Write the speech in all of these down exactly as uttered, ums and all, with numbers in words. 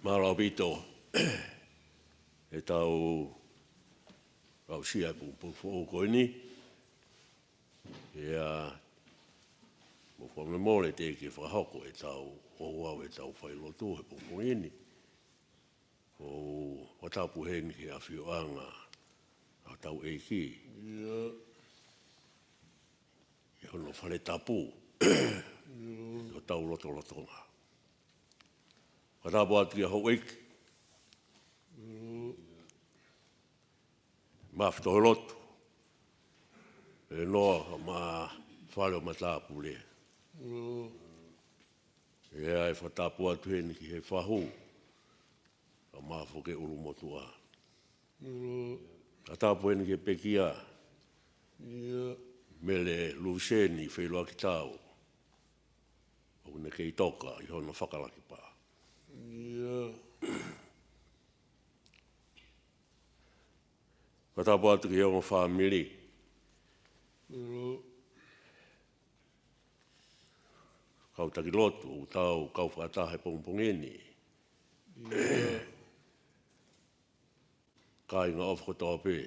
Mālō ʻaupito ʻetau aʻusia e pongipongi foʻou ko eni. ʻIo, mou fakamolemole teʻeki ke fakahoko ʻetau ouau ʻetau failotu he pongipongi ni. ʻOku ou fakatapu heni ki he ʻafioʻanga ʻa hotau ʻEiki. ʻIo. ʻI hono fale tapu. ʻIo. ʻI hotau lotolotonga. Fakatapu atu ki he houʻeiki. ʻIo. Maʻa Fatohelotu. ʻE noa maʻa Fale ʻo Matāpule. ʻIo. ʻIo, ʻe fakatapu atu heni ki he fahu. Kae ʻumaʻā foki e ʻulumotuʻa. ʻIo. Fakatapu heni ki he pekia. ʻIo. Mele Luseni Feʻiloakitau. ʻOku ne kei toka ʻi hono fakalaki pā. ʻIo. Fakatapu atu ki he ongo fāmili. ʻIo. Kau taki lotu, ʻoku tau kau fakataha he pongipongi ni. ʻIo. Kāinga ʻofa kotoa pē.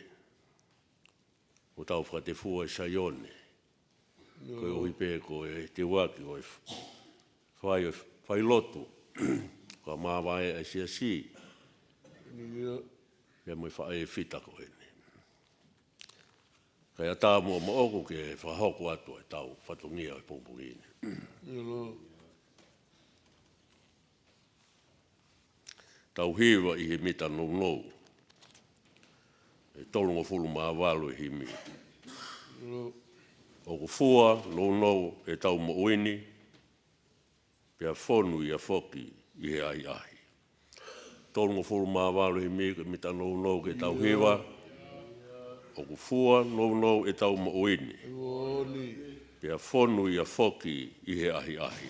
ʻOku tau fakatefua ʻi Saione. ʻIo. Koeʻuhi pē ko e teuaki ʻo e f-, fai, ʻo e f-, failotu. Ko e māvae ʻa e siasi. ʻIo. Pea mo e faʻē fita ko eni. Kae ʻatā muʻa moʻoku ke fakahoko atu ʻetau fatongia ʻo e pongipongi ni. ʻIo. Tau hiva ʻi he mita nounou. ʻE tolungofulu mā valu e himi. ʻIo. ʻOku fua nounou ʻetau moʻui ni, pea fonu ia foki ʻi he ʻahiʻahi. Tolungofulu mā valu e himi, ko e mita nounou ke tau hiva. ʻOku fua nounou ʻetau moʻui ni. Pea fonu ia foki ʻi he ʻahiʻahi.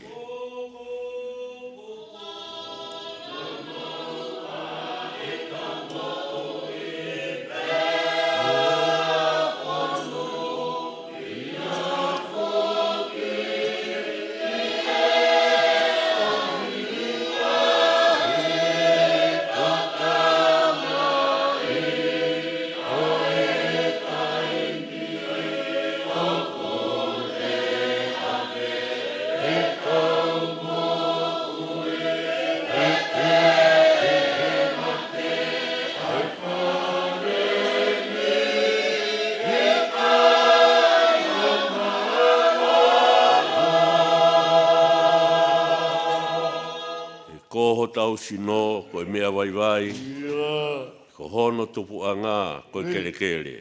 Ko hotau sino ko e meʻa vaivai. ʻIo. Ko hono tupuʻanga ko e kelekele.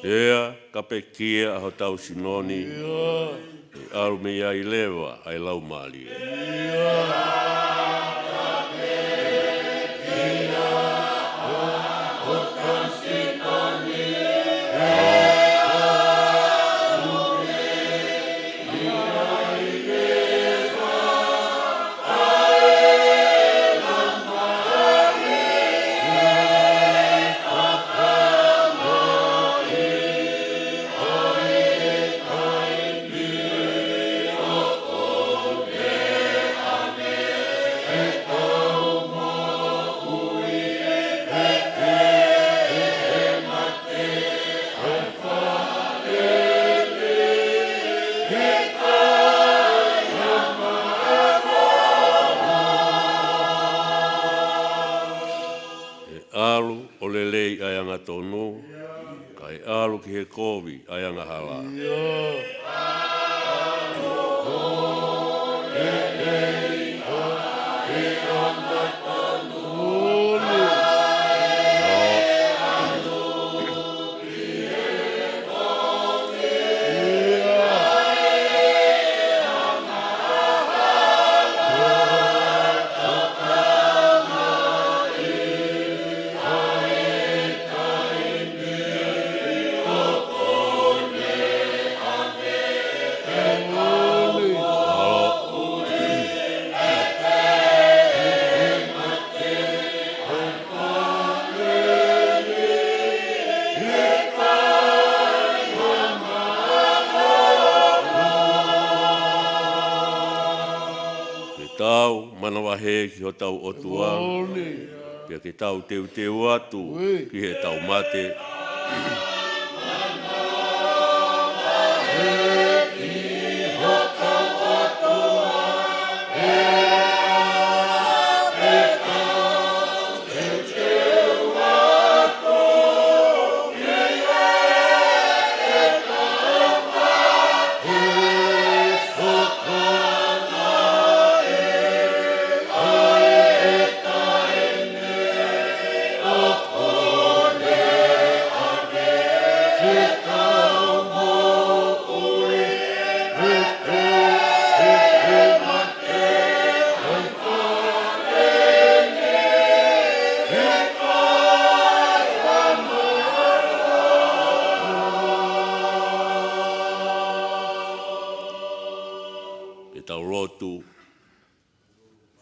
ʻIo, ka pekia ʻa hotau sino ni. ʻIo. ʻE ʻalu mei ai leva ʻa e Laumālie. tonu, kae ʻalu ki he kovi ʻa e angahala. Ke tau manavahē ki hotau ʻOtua, pea ke tau teuteu atu ki heʻetau mate. Ke tau lotu.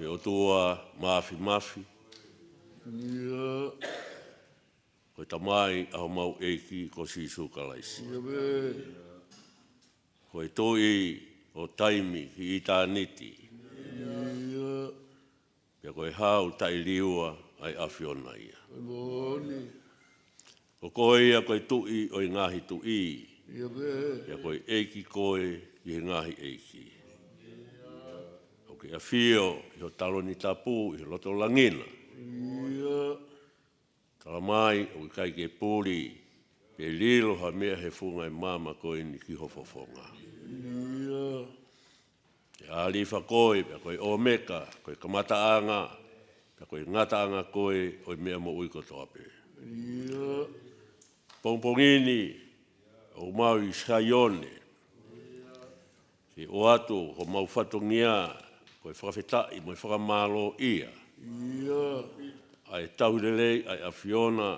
ʻE ʻOtua Māfimafi, ko e Tamai ʻa homau ʻEiki ko Sīsū Kalaisi. Ko e Tuʻi ʻo taimi ki ʻitāniti. Pea ko e Hau taʻeliua ʻa e ʻAfiona ia. Ko koe ia ko e Tuʻi ʻo e ngaahi tuʻi. Pea ko e ʻEiki koe ʻi he ngaahi ʻeiki. ʻOku ke ʻafio ʻi ho taloni tapu ʻi he loto langi na. Tala mai ʻoku ʻikai ke puli pe lilo ha meʻa he funga ʻo e maama ko eni ki ho fofonga. Ko e ʻĀlifa koe, pea ko e ʻŌmeka, ko e kamataʻanga, pea ko e ngataʻanga koe ʻo e meʻa moʻui kotoa pē. Pongipongi ni, ʻoku mau ʻi Saione, ke ʻoatu homau fatongia, ko e fakafetaʻi mo e fakamālō ia ʻa e tauhi lelei ʻa e ʻAfiona,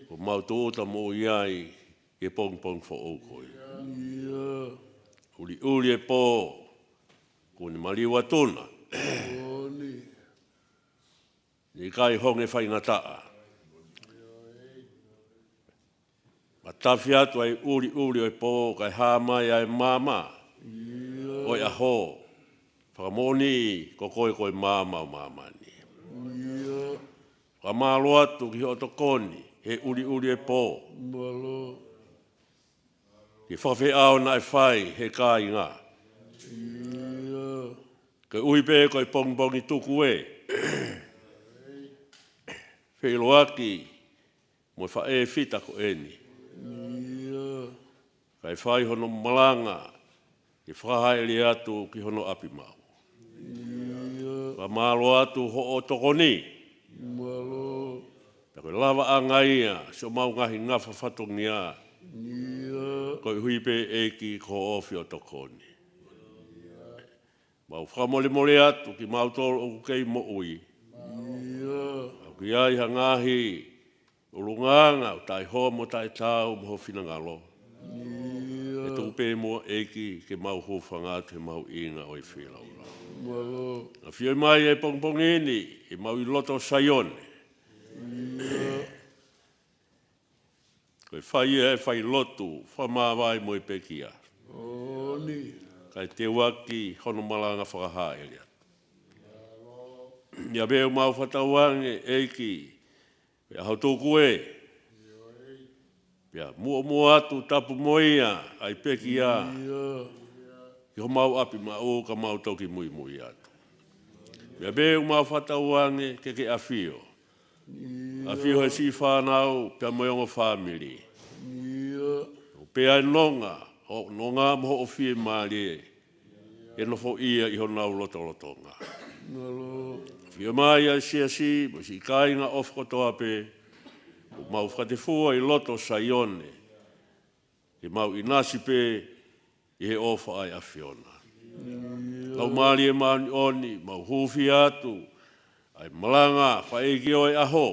ʻoku mau tūʻuta moʻui ai, ʻi he pongipongi foʻou ko ia. ʻUliʻuli e pō, kuo ne maliu atu na. Ne ʻikai honge faingataʻa. Matafi atu ʻa e ʻuliʻuli ʻo e pō, kae hā mai ʻa e maama ʻo e ʻaho. Fakamoʻoni ko koe ko e maama ʻo māmani. Fakamālō atu ki hoʻo tokoni he ʻuliʻuli e pō. Ki he fakafeʻao naʻe fai he kāinga. Koeʻuhi pē ko e pongipongi tuku ē, feʻiloaki mo e faʻē fita ko eni. Kae fai hono malanga ke fakahāʻele atu ki hono ʻapi maʻu. Fakamālō atu hoʻo tokoni. Pea ko e lavaʻanga ia siʻomau ngaahi ngafa fatongia. Koeʻuhi pē ʻEiki ko hoʻo ʻofeina tokoni. Mau fakamolemole atu kimautolu ʻoku kei moʻui. ʻOku ʻi ai ha ngaahi ʻulungaanga ʻoku taʻehoa mo taʻetaau mo ho finangalo. ʻE tuku pē muʻa ʻEiki ke mau hūfanga atu he mahuʻinga ʻo e feilaulau. ʻAfioʻi mai e pongipongi ni ʻi homau ʻi loto Saione. Ko e fai ia e fai lotu fakamāvae mo e pekia. Kae teuaki hono malanga fakahāʻele atu. ʻIa pē ʻoku mau fakatauange ʻEiki, pea ʻaho tuku ē. Pea muʻomuʻa atu tapu mo ia ʻa e pekia ki homau ʻapi maʻu ka mau toki muimui atu. ʻIa pē ʻoku mau fakatauange ke ke ʻafio. ʻAfio he siʻi fānau pea mo e ongo fāmili. ʻIo. Pea ʻi he nonga, hoʻo nonga mo hoʻo fiemālie, ke nofoʻia ʻi honau lotolotonga. ʻAfio mai ʻa e siasi mo e siʻi kāinga ʻofa kotoa pē, ʻoku mau fakatefua ʻi loto Saione, ke mau ʻinasi pē ʻi he ʻofa ʻa e ʻAfiona. Laumālie Māʻoniʻoni, mau hūfia atu ʻa e malanga fakaʻeiki ʻo e ʻaho,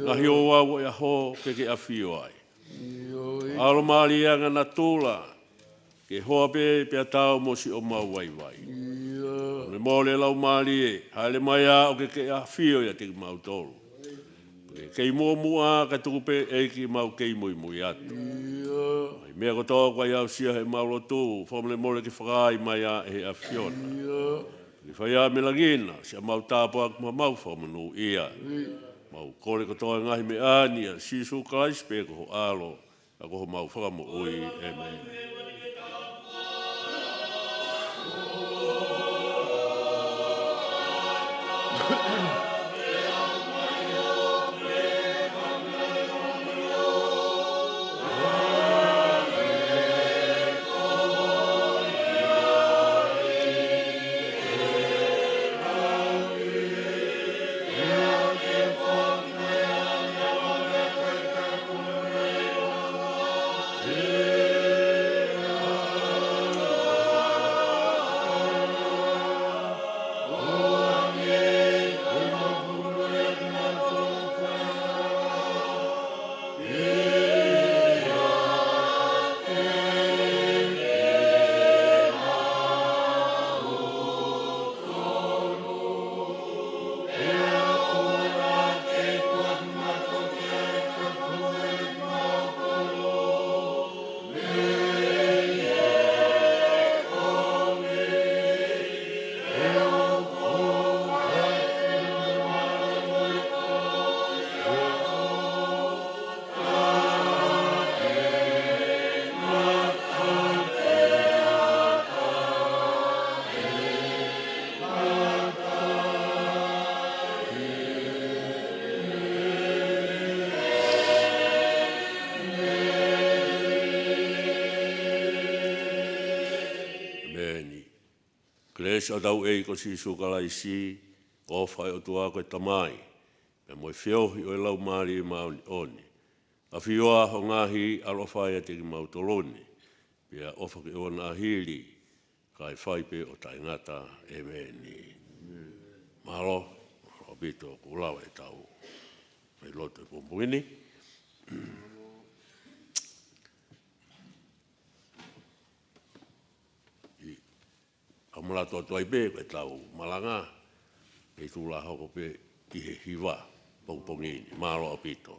ngaahi ouau ʻo e ʻaho ke ke ʻafio ai. ʻAlomālie ange ʻa natula, ke hoa pē pea tau mo siʻomau vaivai. Mole mole Laumālie, hāʻele mai ā ʻo ke ke ʻafio ʻiate kimautolu. Ke kei muʻomuʻa, kae tuku pē ʻEiki mau kei muimui atu. ʻI he meʻa kotoa kuo ʻai aʻusia heʻemau lotu, fakamolemole ke fakaai mai ā ʻe he ʻAfiona. Ke fai ā mei langi na siʻemau tāpuaki mo ʻemau fakamonūʻia. Mau kole kotoa e ngaahi meʻa ni ʻia Sīsū Kalaisi pē ko ho ʻAlo, ʻa ko homau Fakamoʻui. ʻĒmeni. ʻĒmeni. Kelesi ʻa hotau ʻEiki ko Sīsū Kalaisi, ʻofa ʻa e ʻOtua ko e Tamai, pea mo e feohi ʻo e Laumālie Māʻoniʻoni, ʻafio ā ho ngaahi ʻaloʻofa ʻiate kimautolu ni, pea ʻofa ke ʻoua naʻa hili, kae fai pē ʻo taʻengata. ʻĒmeni. Mālō, mālō ʻaupito, kuo lava ʻetau fai lotu he pongipongi ni. ʻI ʻAmalā Toatoa ai pē ko ʻetau malanga, ʻe tula hoko pē ʻi he hiva pongipongi ni. Mālō ʻaupito.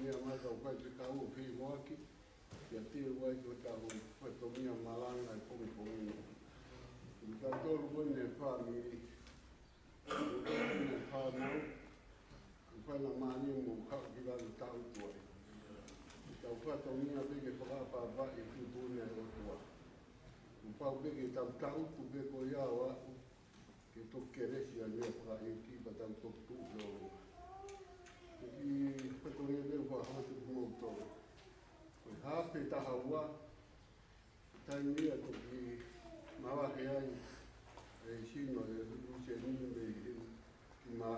Meʻa mai kau faifekau ʻo feʻiloaki, kiate au ʻi hotau fatongia malanga ʻi he pongipongi ni. Kitautolu ko eni fāmili, ko eni fānau, ʻoku fai ʻa mālie mo haʻu ki lalo ʻo tangutu ai. Ko hotau fatongia pē ke fakaʻapaʻapaʻi e tuʻutuʻuni ʻa e ʻOtua. Kuo pau pē ke tau tangutu pē ko ia ʻo aʻu ke toki kelesi ʻa e meʻa fakaʻeiki pea tau toki tuʻu ki ʻolunga. Ko e kiʻi fatongia pē ʻoku ou fakahoko atu kiate kimoutolu. Ko e haafe ʻe taha ua, taimi ia ʻoku toki mavahe ai e sino ʻo e luseni mei he ki ma.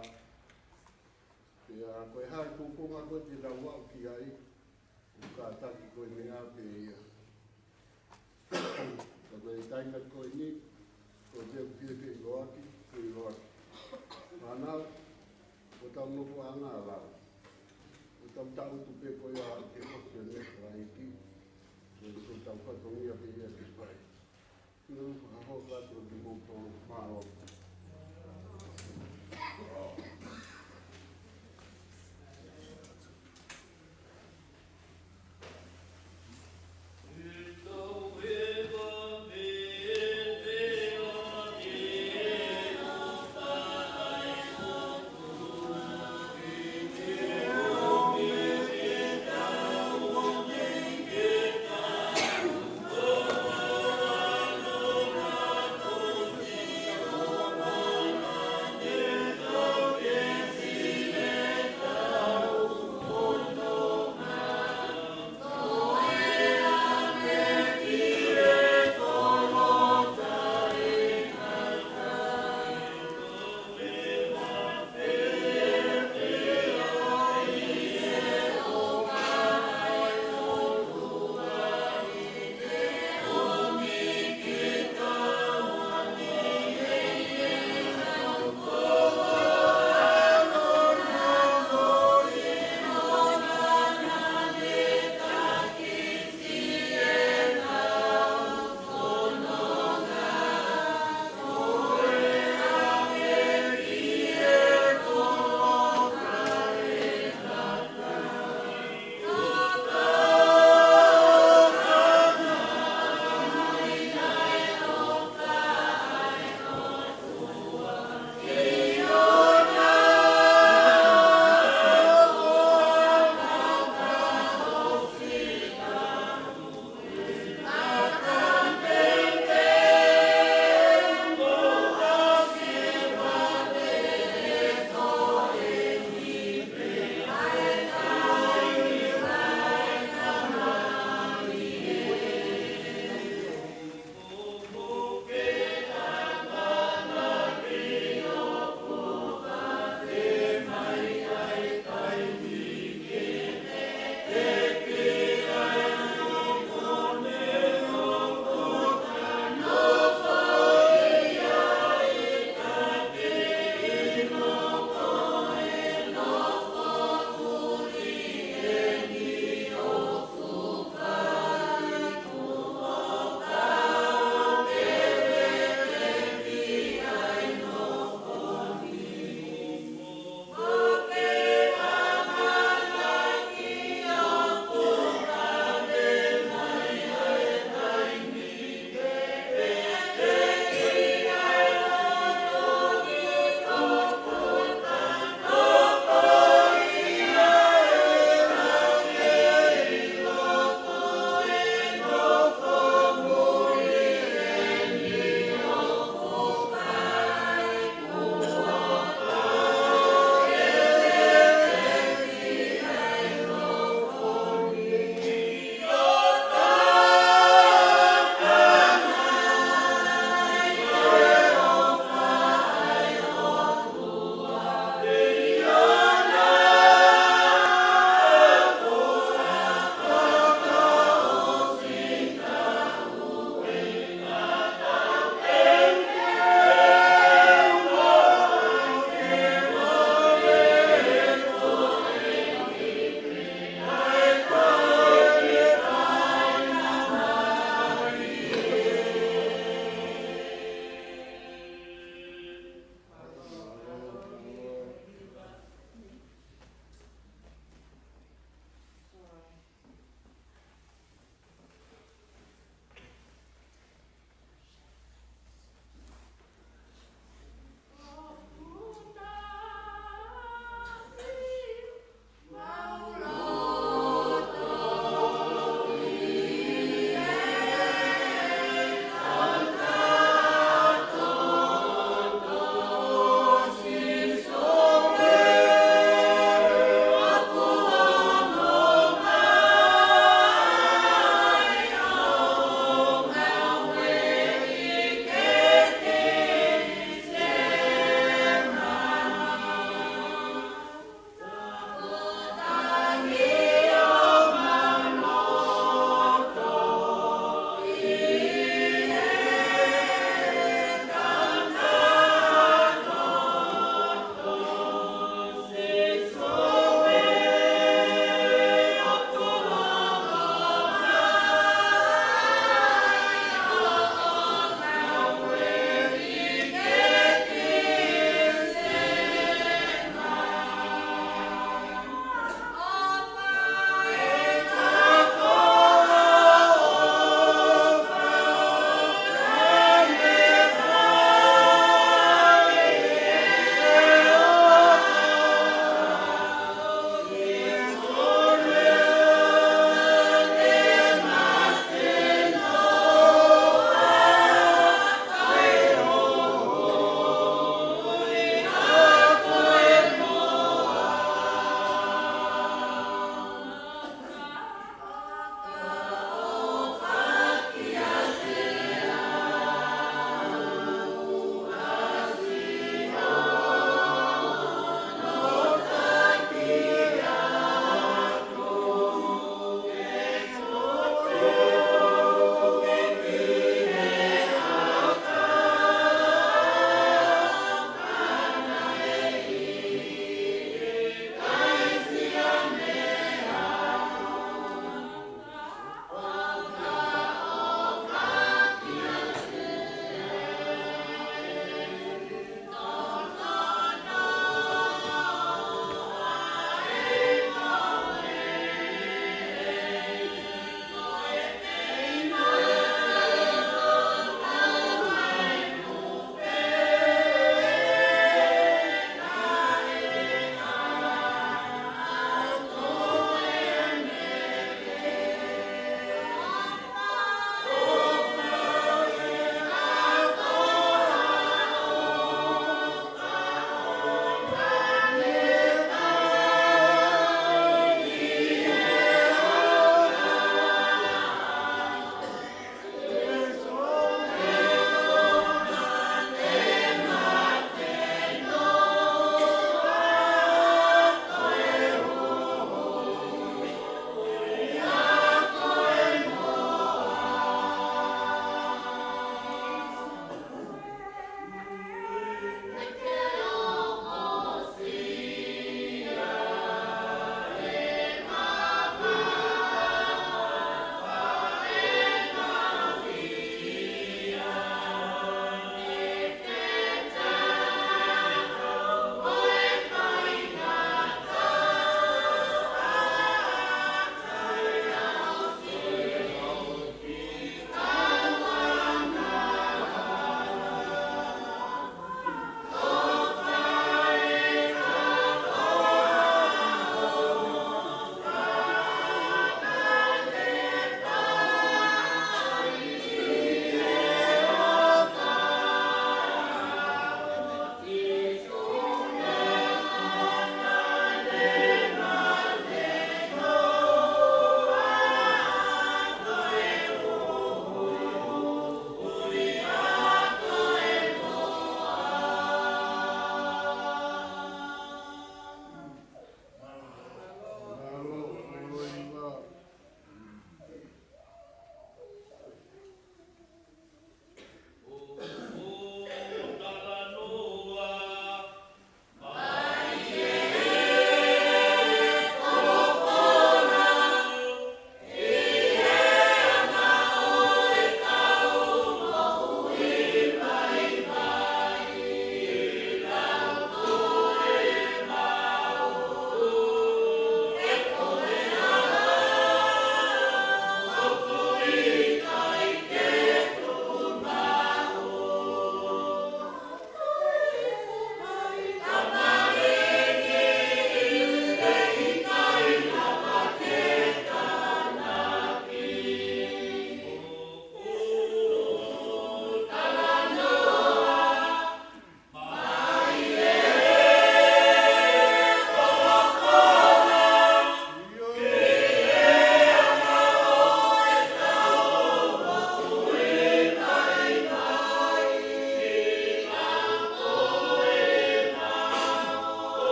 Pea ko e hā e tūkunga ko ē te tau aʻu ki ai, ʻoku kātaki ko e meʻa pē ia. Ka ko e taimi ko eni, ko e meʻa ʻoku fie feʻiloaki, feʻiloaki. Fānau, ko hotau nofoʻanga ʻa lau. Ko hotau tangutu pē ko ia ke hoko e meʻa fakaʻeiki. Ko hotau fatongia pē ia ke fai. Ko e fakahoko atu kiate kimoutolu, mālō.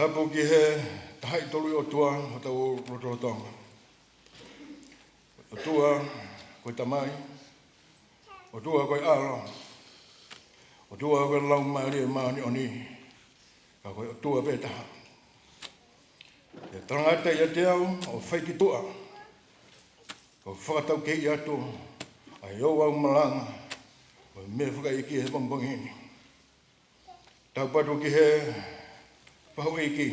Tapu ki he Tahaʻi Toluʻi ʻOtua ʻo hotau lotolotonga. ʻOtua ko e Tamai, ʻOtua ko e ʻAlo, ʻOtua ko e Laumālie Māʻoniʻoni, ka ko e ʻOtua pē taha. ʻE talangata ʻiate au ʻo fai ki tuʻa, ʻo fakataukeʻi atu ʻa e ouau malanga ʻo e meʻa fakaʻeiki he pongipongi ni. Taupatu ki he faʻu ʻeiki.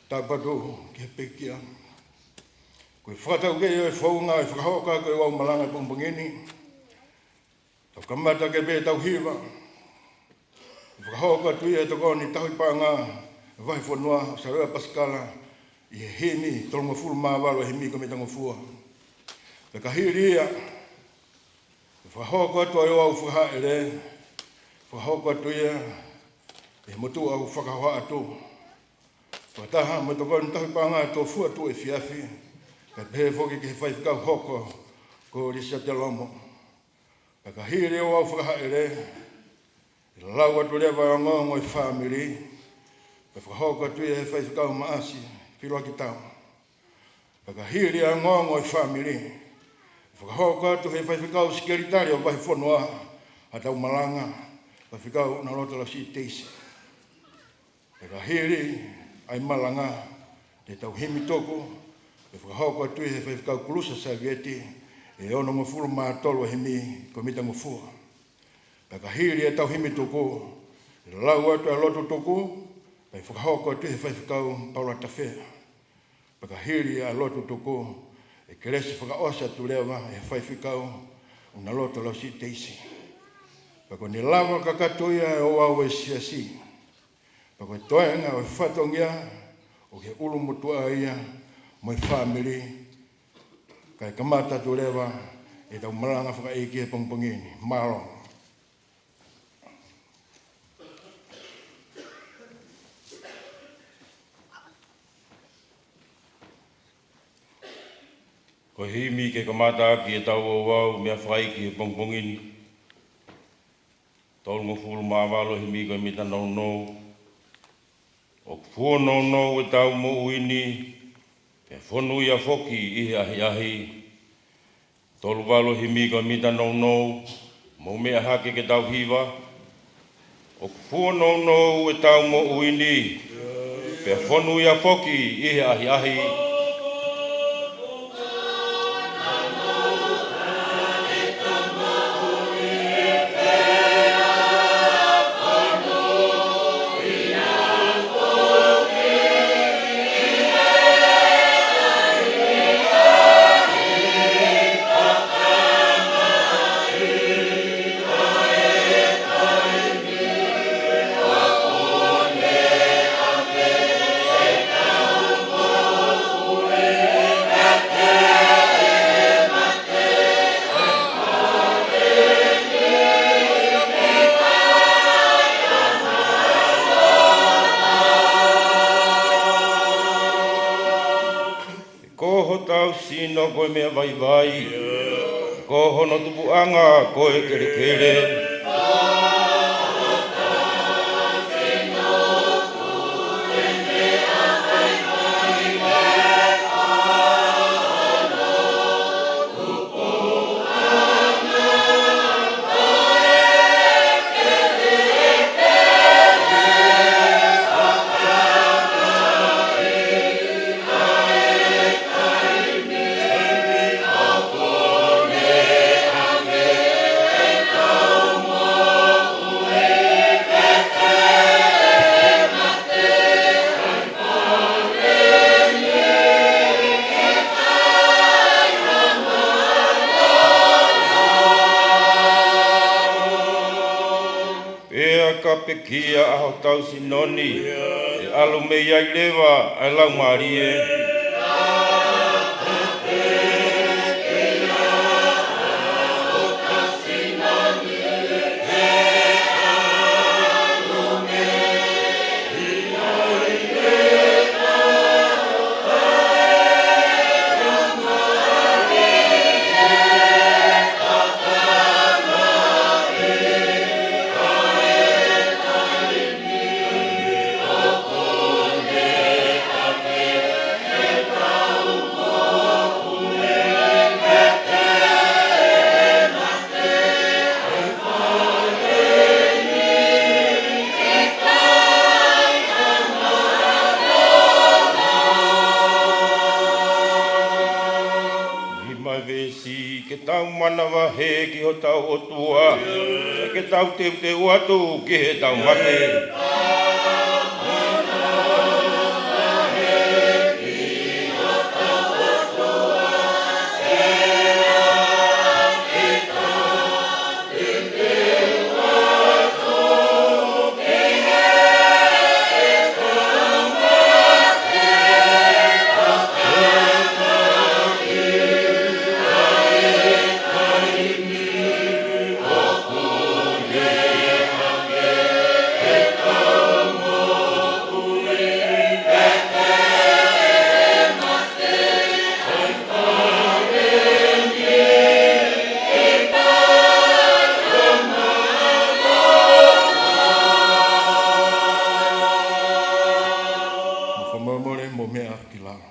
Taupatu ki he pekia. Ko e fakataukeʻi ʻo e founga ʻe fakahoko ʻaki ʻa e ouau malanga he pongipongi ni. Tau kamata ke pē tau hiva. Fakahoko atu ia ʻe he tokoni tauhi paʻanga vahefonua ʻo Saleva Pasikala ʻi he himi tolungofulu mā valu, himi ko e Mitangofua. Pea ka hili ia, fakahoko atu ʻa e ouau fakahaʻele, fakahoko atu ia ʻe he motuʻa ʻoku fakahohaʻa atu, fakataha mo e tokoni tauhi paʻanga tō fua atu efiafi, kae pehē foki ki he faifekau hoko ko Lisiate Lomo. Pea ka hili ʻa e ouau fakahaʻele, ʻe lau atu leva ʻa e ongoongo ʻo e fāmili, pea fakahoko atu ia ʻe he faifekau Maʻasi Filoakitau. Pea ka hili ʻa e ongoongo ʻo e fāmili, ʻe fakahoko atu ʻe he faifekau sekelitali ʻo e vahefonua ʻa ʻetau malanga, faifekau ʻUnaloto Lausiʻi Teisi. Pea ka hili ʻa e malanga, ʻe tau himi tuku, ʻe fakahoko atu ʻe he faifekau Kulusa Savieti, ʻe onongofulu mā tolu ʻa e himi ko e Mitangofua. Pea ka hili ʻetau himi tuku, ʻe lau atu ʻa e lotu tuku, pea ʻe fakahoko atu ʻe he faifekau Paula Tafea. Pea ka hili ʻa e lotu tuku, ʻe kelesi fakaʻosi atu leva ʻe he faifekau ʻUnaloto Lausiʻi Teisi. Pea ko ʻene lava kakato ia ʻa e ouau ʻo e siasi. Pea ko e toenga ʻo e fatongia ʻoku ʻi he ʻulumotuʻa ia mo e fāmili, kae kamata atu leva ʻetau malanga fakaʻeiki he pongipongi ni. Mālō. Ko e himi ke kamata ʻaki ʻetau ouau meʻa fakaʻeiki he pongipongi ni. Tolungofulu mā valu, himi ko e Mitanounou. ʻOku fuonounou ʻetau moʻui ni, pea fonua foki ʻi he ʻahiʻahi. Tolu valu, himi ko e Mitanounou, mou meʻa hake ke tau hiva. ʻOku fuonounou ʻetau moʻui ni, pea fonua foki ʻi he ʻahiʻahi. Ko hotau sino ko e meʻa vaivai, ko hono tupuʻanga ko e kelekele. Pea ka pekia ʻa hotau sino ni, ʻe ʻalu mei ai leva ʻa e Laumālie. Siʻi ke tau manavahē ki hotau ʻOtua, ke tau teuteu atu ki heʻetau mate. Mo fakamolemole mo meʻa ki lalo.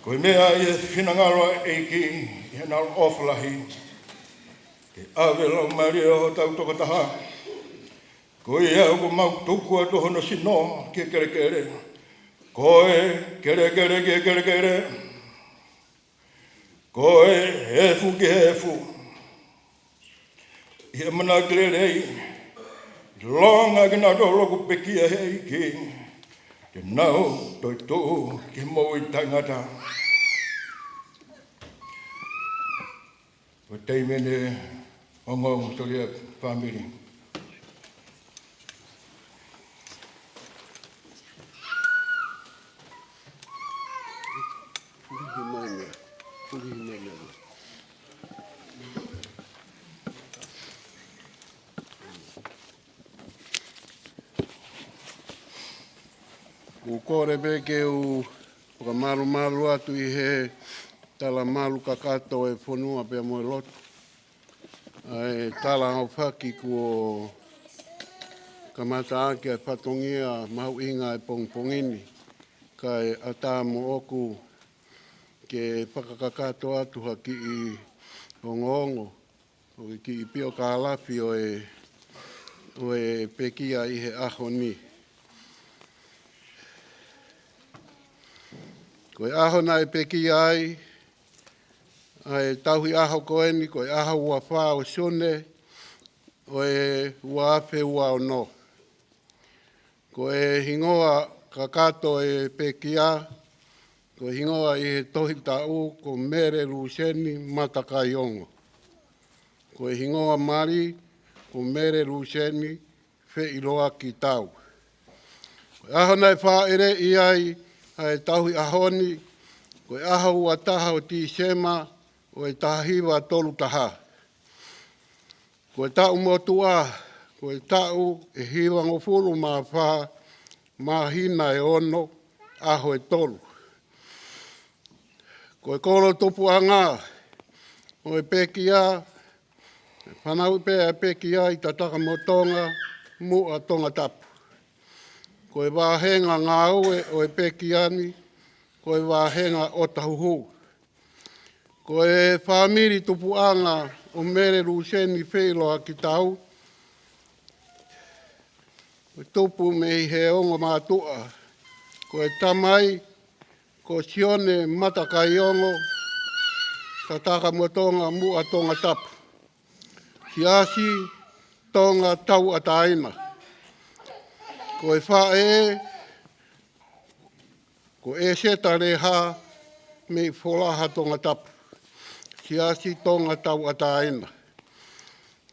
Ko e meʻa ʻi he finangalo ʻa e ʻEiki, ʻi heʻene ʻaloʻofa lahi, ke ʻave ʻa e laumālie ʻo hotau tokotaha. Ko ia ʻoku mau tuku atu hono sino ki he kelekele. Ko e kelekele ki he kelekele. Ko e efu ki he efu. ʻI he ʻamanaki lelei, ʻilonga kinautolu ʻoku pekia ʻe he ʻEiki, te nau toetuʻu ki he moʻui taʻengata. Ko e taimi eni, ongoongo, solia fāmili. ʻOku ou kole pē ke u fakamalumalu atu ʻi he tala malu kakato ʻo e fonua pea mo e lotu. ʻA e tala ʻo faki kuo kamata ʻaki ʻa e fatongia mahuʻinga ʻo e pongipongi ni, kae ʻatā moʻoku ke fakakakato atu ha kiʻi ongoongo ʻo e kiʻi piokālafi ʻo e, ʻo e pekia ʻi he ʻaho ni. Ko e ʻaho naʻe pekia ai, ʻa e tauhi ʻaho ko eni, ko e ʻaho ua fā ʻo Sune, ʻo e ua afe ua ono. Ko e hingoa kakato ʻo e pekia, ko e hingoa ʻi he tohi taʻu, ko Mele Luseni Matakaiongo. Ko e hingoa mali, ko Mele Luseni Feʻiloakitau. Ko e ʻaho naʻe fāʻeleʻi ai ʻa e tauhi ʻaho ni, ko e ʻaho ua taha ʻo Tīsema ʻo e taha hiva tolu taha. Ko e taʻu motuʻa, ko e taʻu ʻe hivangofulu mā fā, māhina ʻe ono, ʻaho ʻe tolu. Ko e kolo tupuʻanga ʻo e pekia, fanauʻi pē ʻa e pekia ʻi Tatakamotonga, Muʻa Tongatapu. Ko e vāhenga ngāue ʻo e pekia ni, ko e vāhenga ʻo Tahuhu. Ko e fāmili tupuʻanga ʻo Mele Luseni Feʻiloakitau, ko e tupu mei he ongo mātuʻa. Ko e tamai, ko Sione Matakaiongo, Tatakamotonga, Muʻa Tongatapu. Siasi Tonga Tauʻatāina. Ko e faʻē, ko ʻEseta Leha mei Folaha Tongatapu. Siasi Tonga Tauʻatāina.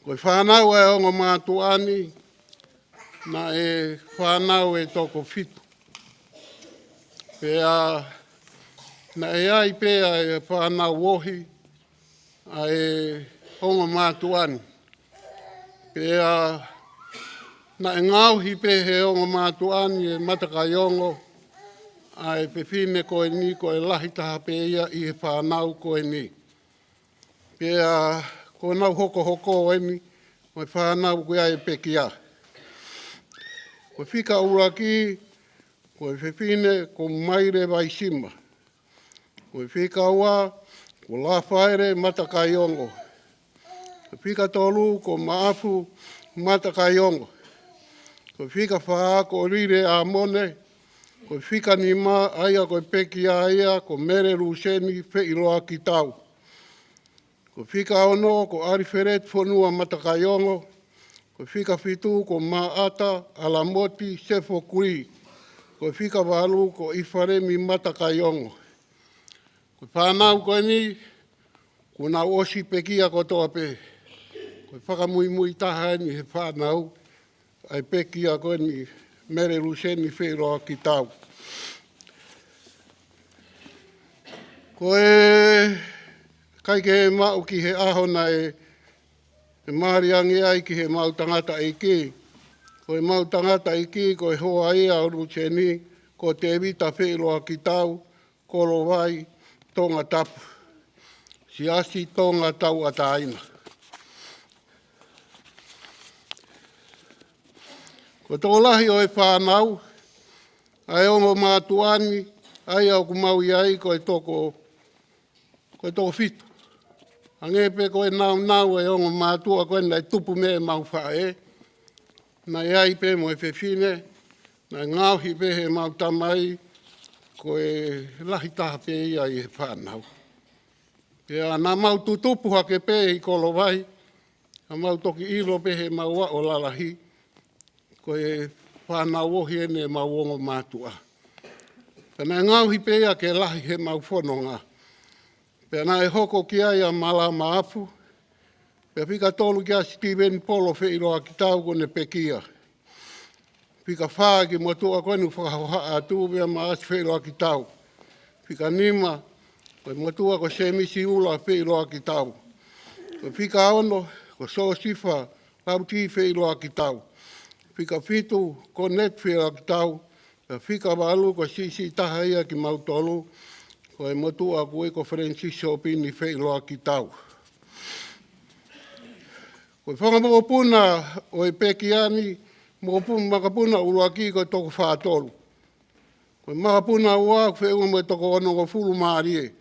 Ko e fānau ʻa e ongo mātuʻa ni, naʻe fānau ʻe toko fitu. Pea naʻe ʻi ai pē ʻa e fānau ohi ʻa e ongo mātuʻa ni. Pea naʻe ngaohi pē he ongo mātuʻa ni ʻe Matakaiongo ʻa e fefine ko eni, ko e lahi taha pē ia ʻi he fānau ko eni. Pea ko ʻenau hokohoko eni, mo e fānau ko ia ʻi he pekia. Ko e fika ʻuluaki, ko e fefine ko Maile Vaisima. Ko e fika ua, ko Lafaele Matakaiongo. Ko e fika tolu, ko Maʻafu Matakaiongo. Ko e fika fā, ko Lile ʻAmone. Ko e fika nima, ʻa ia ko e pekia ia, ko Mele Luseni Feʻiloakitau. Ko e fika ono, ko ʻAlifeleti Fonua Matakaiongo. Ko e fika fitu, ko Maʻata ʻAlamoti Sefo Kulī. Ko e fika valu, ko ʻIfalemi Matakaiongo. Ko e fānau ko eni, kuo nau ʻosi pekia kotoa pē. Ko e fakamuimui taha eni he fānau, ʻa e pekia ko eni Mele Luseni Feʻiloakitau. Ko e ʻikai ke maʻu ki he ʻaho naʻe, ʻe mali ange ai ki he mau tangataʻeiki. Ko e mau tangataʻeiki, ko e hoa ia ʻo Luseni, ko Tēvita Feʻiloakitau, Kolovai, Tongatapu. Siasi Tonga Tauʻatāina. Ko e tokolahi ʻo e fānau, ʻa e ongo mātuʻa ni, ʻa ia ʻoku mau ʻi ai ko e toko, ko e toko fitu. Hangē pē ko e naunau ʻa e ongo mātuʻa ko ē naʻe tupu mei heʻemau faʻē, naʻe ʻi ai pē mo e fefine, naʻe ngaohi pē heʻemau tamai, ko e lahi taha pē ia ʻi he fānau. Pea naʻa mau tutupu hake pē ʻi Kolovai, naʻa mau toki ʻilo pē heʻemau aʻo lalahi, ko e fānau ohi eni ʻemau ongo mātuʻa. Pea naʻe ngaohi pē ia ke lahi heʻemau fononga. Pea naʻe hoko ki ai ʻa Malama Afu, pea fika tolu kia Sitiveni Polo Feʻiloakitau kuo ne pekia. Fika fā ki he motuʻa ko eni ʻoku fakahohaʻa atu, pea Maʻasi Feʻiloakitau. Fika nima, ko e motuʻa ko Sēmisi Ula Feʻiloakitau. Ko e fika ono, ko Sosifa Lauti Feʻiloakitau. Fika fitu, ko Neti Feʻiloakitau. Pea fika valu, ko e siʻisiʻi taha ia kimautolu, ko e motuʻa ko ē ko Felenisisi Sōpini Feʻiloakitau. Ko e fanga mokopuna ʻo e pekia ni, mokopu-, makapuna ʻuluaki ko e toko fā tolu. Ko e makapuna ua ʻoku feʻunga mo e toko onongofulu mālie.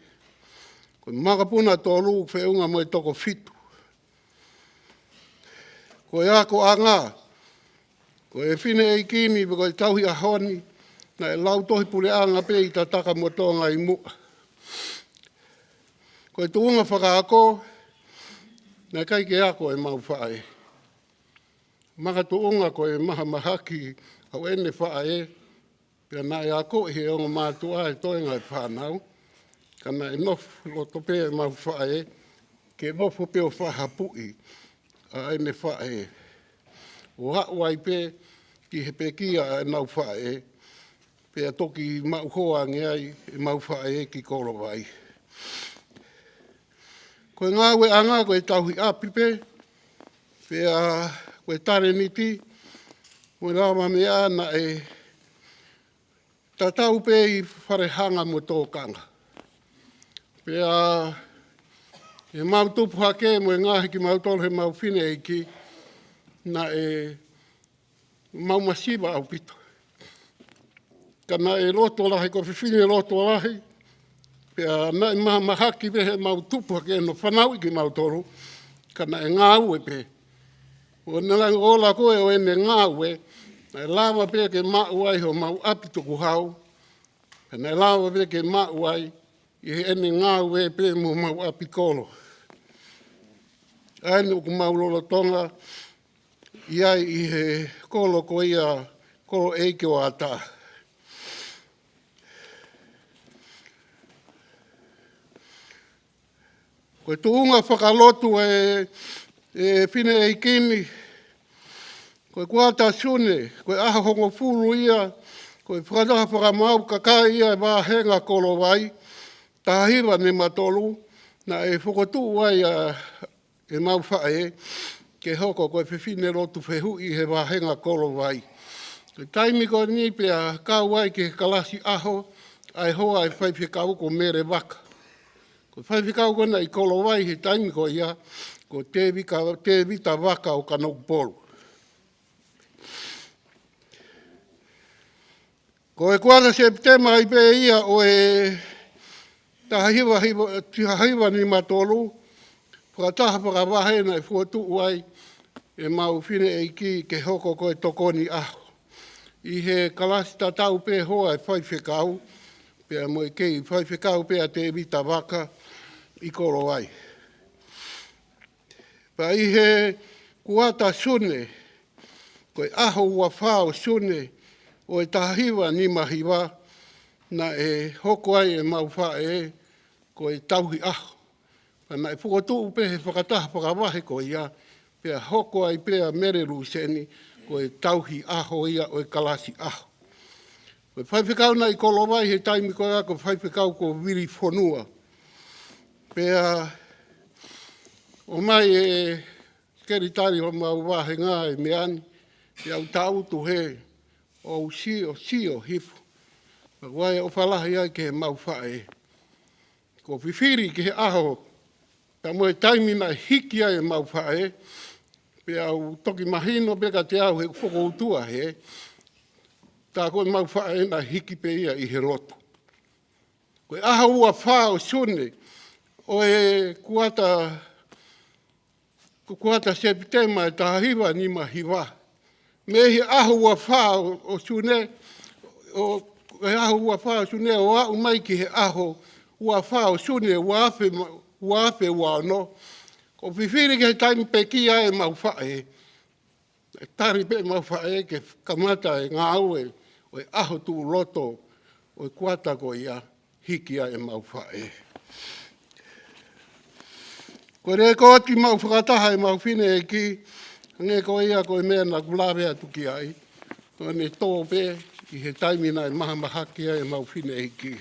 Ko e makapuna tolu ʻoku feʻunga mo e toko fitu. Ko e akoʻanga, ko e fineʻeiki ni, pe ko e tauhi ʻaho ni, naʻe lau tohi puleʻanga pē ʻi Tatakamotonga ʻi muʻa. Ko e tuʻunga fakaako, naʻe ʻikai ke ako ʻemau faʻē. Makatuʻunga ko e mahamahaki ʻa ʻene faʻē, pea naʻe akoʻi ʻe he ongo mātuʻa e toenga ʻo e fānau, ka naʻe nofo loto pē ʻemau faʻē, ke nofo pē ʻo fakahapuʻi ʻa ʻene faʻē. ʻO aʻu ai pē ki he pekia ʻa ʻenau faʻē, pea toki maʻu hoa ange ai ʻemau faʻē ki Kolovai. Ko e ngāueʻanga ko e tauhi ʻapi pē, pea ko e talēniti, mo e lavameʻa naʻe tatau pē ʻi Falehanga mo Tōkanga. Pea ʻemau tupu hake mo e ngaohi kimautolu heʻemau fineʻeiki, naʻe mau masiva ʻaupito. Ka naʻe loto lahi, ko e fefine loto lahi, pea naʻe mahamahaki pē heʻemau tupu hake ʻo fanauʻi kimautolu, ka naʻe ngāue pē. ʻO ne langa ola ko ē ʻo ʻene ngāue, naʻe lava pē ke maʻu ai homau ʻapi tukuhau, ka naʻe lava pē ke maʻu ai ʻi heʻene ngāue pē mo homau ʻapi kolo. ʻA eni ʻoku mau lolotonga ʻi ai ʻi he kolo ko ia, kolo ʻeiki ʻo ʻAta. Ko e tuʻunga fakalotu ʻe, ʻe fineʻeiki ni, ko e kuata Sune, ko e ʻaho hongofulu ia, ko e fakataha fakamaau kakai ia ʻo e vāhenga Kolovai, taha hiva nima tolu, naʻe fokotuʻu ai ʻa ʻemau faʻē, ke hoko ko e fefine lotu fehuʻi he vāhenga Kolovai. Ko e taimi ko eni pea kau ai ki he kalasi ʻaho, ʻa e hoa ʻo e faifekau ko Mele Vaka. Ko e faifekau ko ena ʻi Kolovai he taimi ko ia, ko Tēvika-, Tēvita Vaka ʻo Kanokupolu. Ko e kuata Sepitema ai pē ia ʻo e taha hiva hiva, taha hiva nima tolu, fakataha fakavahe naʻe fokotuʻu ai ʻemau fineʻeiki ke hoko ko e tokoni ʻaho. ʻi he kalasi tatau pē hoa e faifekau, pea mo e kei faifekau pē ʻa Tēvita Vaka ʻi Kolovai. Pea ʻi he kuata Sune, ko e ʻaho ua fā ʻo Sune ʻo e taha hiva nima hiva, naʻe hoko ai ʻemau faʻē ko e tauhi ʻaho. Pea naʻe fokotuʻu pē he fakataha fakavahe ko ia, pea hoko ai pē ʻa Mele Luseni ko e tauhi ʻaho ia ʻo e kalasi ʻaho. Ko e faifekau naʻe ʻi Kolovai he taimi ko ia ko e faifekau ko Vili Fonua. Pea ʻomai e sekelitali ʻo homau vāhenga e meʻa ni, pea u taʻutu hē, ʻo u sio, sio hifo. Pea ʻoku ʻi ai e ʻofa lahi ai ki heʻemau faʻē. Ko e fifili ki he ʻaho, pea mo e taimi naʻe hiki ai ʻemau faʻē, pea u toki mahino pē kiate au he ʻoku fokoutua hē, tā ko ʻemau faʻē naʻe hiki pē ia ʻi he lotu. Ko e ʻaho ua fā ʻo Sune, ʻo e kuata, ko e kuata Sepitema e taha hiva nima hiva. Mei he ʻaho ua fā ʻo, ʻo Sune, ʻo, he ʻaho ua fā ʻo Sune ʻo aʻu mai ki he ʻaho ua fā ʻo Sune ua afe ma-, ua afe ua ono. Ko e fifili ki he taimi pekia ai ʻemau faʻē. Tali pē ʻemau faʻē ke kamata e ngāue ʻo e ʻaho tuʻuloto ʻo e kuata ko ia, hiki ai ʻemau faʻē. Ko e lēkooti ʻemau fakataha ʻemau fineʻeiki, hangē ko ia ko e meʻa naʻa ku lave atu ki ai, ko ʻene tō pē ʻi he taimi naʻe mahamahaki ai ʻemau fineʻeiki.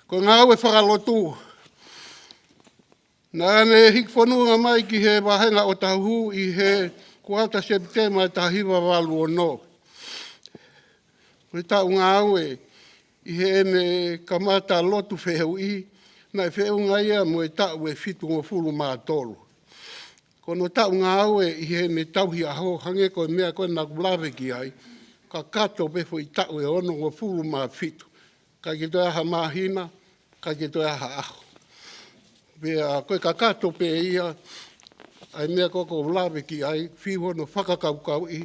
Ko e ngāue fakalotu, naʻa ne hiki fononga mai ki he vāhenga ʻo Tahuhu ʻi he kuata Sepitema e taha hiva valu ono. Ko e taʻu ngāue ʻi heʻene kamata lotu fehuʻi, naʻe feʻunga ia mo e taʻu ʻe fitungofulu mā tolu. Ko hono taʻu ngāue ʻi heʻene tauhi ʻaho, hangē ko e meʻa ko ē naʻa ku lave ki ai, kakato pē foʻi taʻu ʻe onongofulu mā fitu. ʻIkai ke toe ʻi ai ha māhina, ʻikai ke toe ʻi ai ha ʻaho. Pea ko e kakato pē ia ʻa e meʻa ko ē ʻoku ou lave ki ai, fiu hono fakakaukauʻi